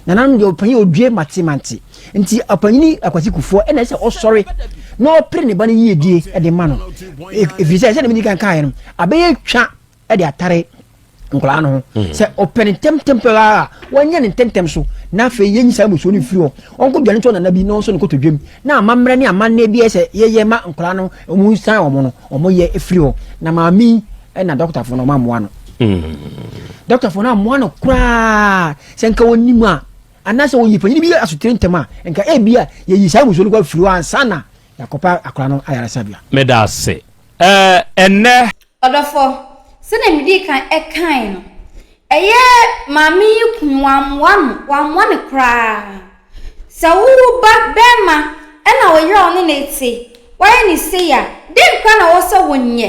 Nananom deɛ ɔpanyin odue mate mante. Nti ɔpanyini Akwasi Kufuor ɛna ɛsɛ ɔsɔre na ɔpere ne ba no yiedie de ma no. Ɛfiri sɛ sɛdeɛ medi kan kaeɛ no, abɛyɛ twa de atare nkwadaa no ho. Hmm. Sɛ ɔpɛ ne ntɛmntɛm pɛ a, wɔnyɛ ne ntɛmntɛm so na afei yɛnyi saa mmusuo no mfiri hɔ. Ɔnkɔ dwane nto nana bi na ɔnso ne kotodwam na amammerɛ ne amanneɛ bi a ɛsɛ yɛyɛ ma nkwadaa no wɔn nsan wɔn no wɔyɛ firi hɔ. Na maame yi na dɔkotafoɔ no wɔn ammoa no. Hmm. Dɔkotafoɔ no ammoa no koraa sɛ nka wɔnim a anaasɛ wɔyi panyin bi asotire ntɛm a nka ebi a yɛyi saa mmusuo no kɔ afiri hɔ ansa na yɛakɔpa akwadaa no ayaresabea. Meda ase. Ɛɛ ɛnnɛ. Ɔdɔfoɔ, sɛdeɛ medii kan kaeɛ no, ɛyɛ maame yi kunu, wammoa no, wammoa no koraa. Sɛ wo wo ba barima na wo yere a wo ne no te, woayɛ no sei a, dɛn koraa na ɛwɔ sɛ wonyɛ?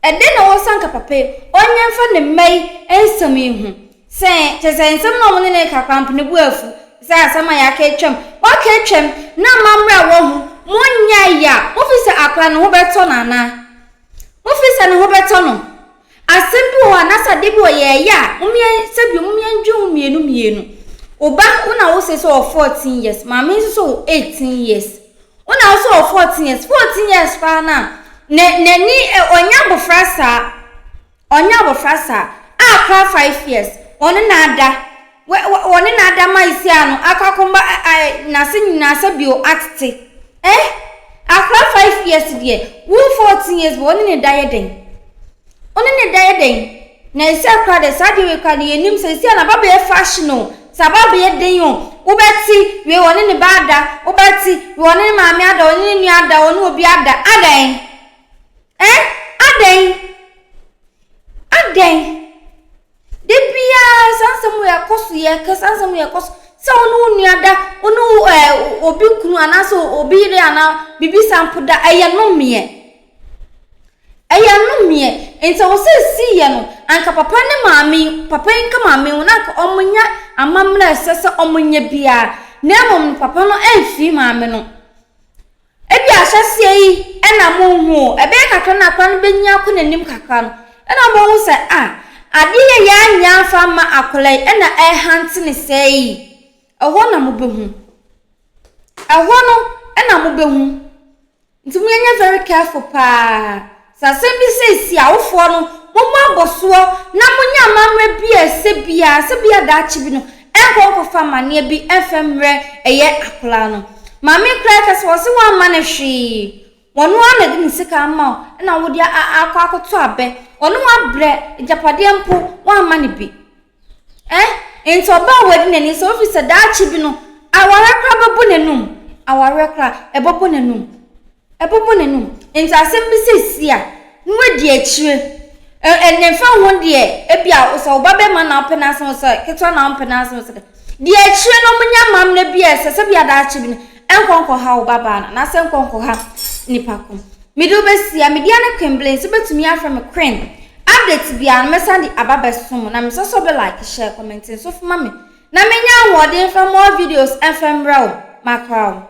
Ɛdɛn na ɛwɔ sɛ anka papa yi ɔnyɛ mfa ne mma yi nsɛm yi ho? Sɛ, kyerɛ sɛ nsɛm no a wɔne no reka koraa mpo ne bo afu sɛ asɛm a yɛaka atwam. Wɔaka atwam na amammerɛ a wɔahu, monyɛ a, mofi sɛ akwadaa no ho bɛtɔ no anaa? Mofiri sɛ ne ho bɛtɔ no? Asɛm bi wɔ hɔ anaasɛ adeɛ bi wɔ yɛɛyɛ a, mom yɛn, sɛbi mom yɛn dwen ho mmienu mmienu. Wo ba, wo na wo se sɛ ɔwɔ 14 years, maame nso sɛ ɔwɔ 18 years. Wo na wo sɛ ɔwɔ 14 years, 14 years koraa no a, ne, n'ani, ɔnyɛ abofra saa. Ɔnyɛ abɔfra saa a koraa 5 years ɔne no ada wɛ wɛ ɔne no ada ma esi ano akɔ akɔma ɛ ɛ n'ase nyinaa sɛ bio atete eh akora 5 years deɛ wo 14 years bɔ ɔne ne da yɛ dɛn ɔne ne da yɛ dɛn na esi akora deɛ saa deɛ wei koraa deɛ yɛnim sɛ esi a n'aba bɛyɛ fashion o sɛ aba bɛyɛ den o wobɛte wei ɔne ne ba ada wobɛte wei ɔne ne maame ada ɔne ne nua ada ɔne obi ada adɛn Eh? Adɛn? Adɛn? Da biara saa nsɛm wei ɛkɔ so yɛka saa nsɛm wei ɛkɔ so sɛ wo ne wo nua da wo ne wo ɛɛ obi kunu anaasɛ obi yere anaa biribi saa mpo da ɛyɛ nomeɛ ɛyɛ nomeɛ nti wɔ sɛ si yɛ no anka papa ne maame papa yi nka maame ho na anka wɔn nyɛ amammerɛ a ɛsɛ sɛ wɔn nyɛ biara na mmom no papa no ɛmfiri maame no. Ebia ahyɛaseɛ yi na monhu o, ɛbɛyɛ kakra na akwadaa no bɛnyin akɔ n'anim kakra no, ɛna mobɛhu sɛ ah, adeɛ yi a yɛanyɛ amfa amma akwadaa yi ɛna ɛrehante ne sɛɛ yi. Ɛhɔ na mobɛhu. Ɛhɔ no na mobɛhu. Nti monyɛ very careful paa. Sɛ asɛm bi sei si a, awofoɔ no, mommɔ abɔsoɔ na monyɛ amammerɛ bi a ɛsɛ biara, sɛ bi a daakye bi no, ɛnkɔ nkɔfa amaneɛ bi ɛmfa mmerɛ ɛyɛ akwadaa no. Maame yi koraa kasa, ɔse woamma no hwee, ɔno ara na ɛde ne sika ama wo ɛna wode akɔ akɔtɔ abɛ, ɔne wo abrɛ, agyapadeɛ mpo woamma no bi. Eh, nti ɔbaa a wadi n'ani sɛ ofi sɛ daakye bi no, awareɛ koraa bɛbɔ n'anum, awareɛ koraa ɛbɛbɔ n'anum, ɛbɛbɔ n'anum. Nti asɛm bi sɛ si a, na wadi akyire. Ɛ ɛ ne mfa ho deɛ, ebi a sɛ ɔba bɛma na ɔpɛ n'asɛm sɛ ketewa na ɔmpɛ n'asɛm sɛ deɛ akyire no ɔmo nya amammerɛ bi a ɛsɛ sɛ bi a daakye bi no ɛnkɔ nkɔha wo babaa no anaasɛ nkɔ nkɔha nipa ko. Mede wo bɛsi a, media ne Queen Blings, wobɛtumi afrɛ me Queen. Update biara no mɛsan de aba bɛso mo na mesɛ sɛ wobɛ like, share, comment nso fma me na menya ahoɔden mfa more videos mfa mbrɛ wo. Makra wo.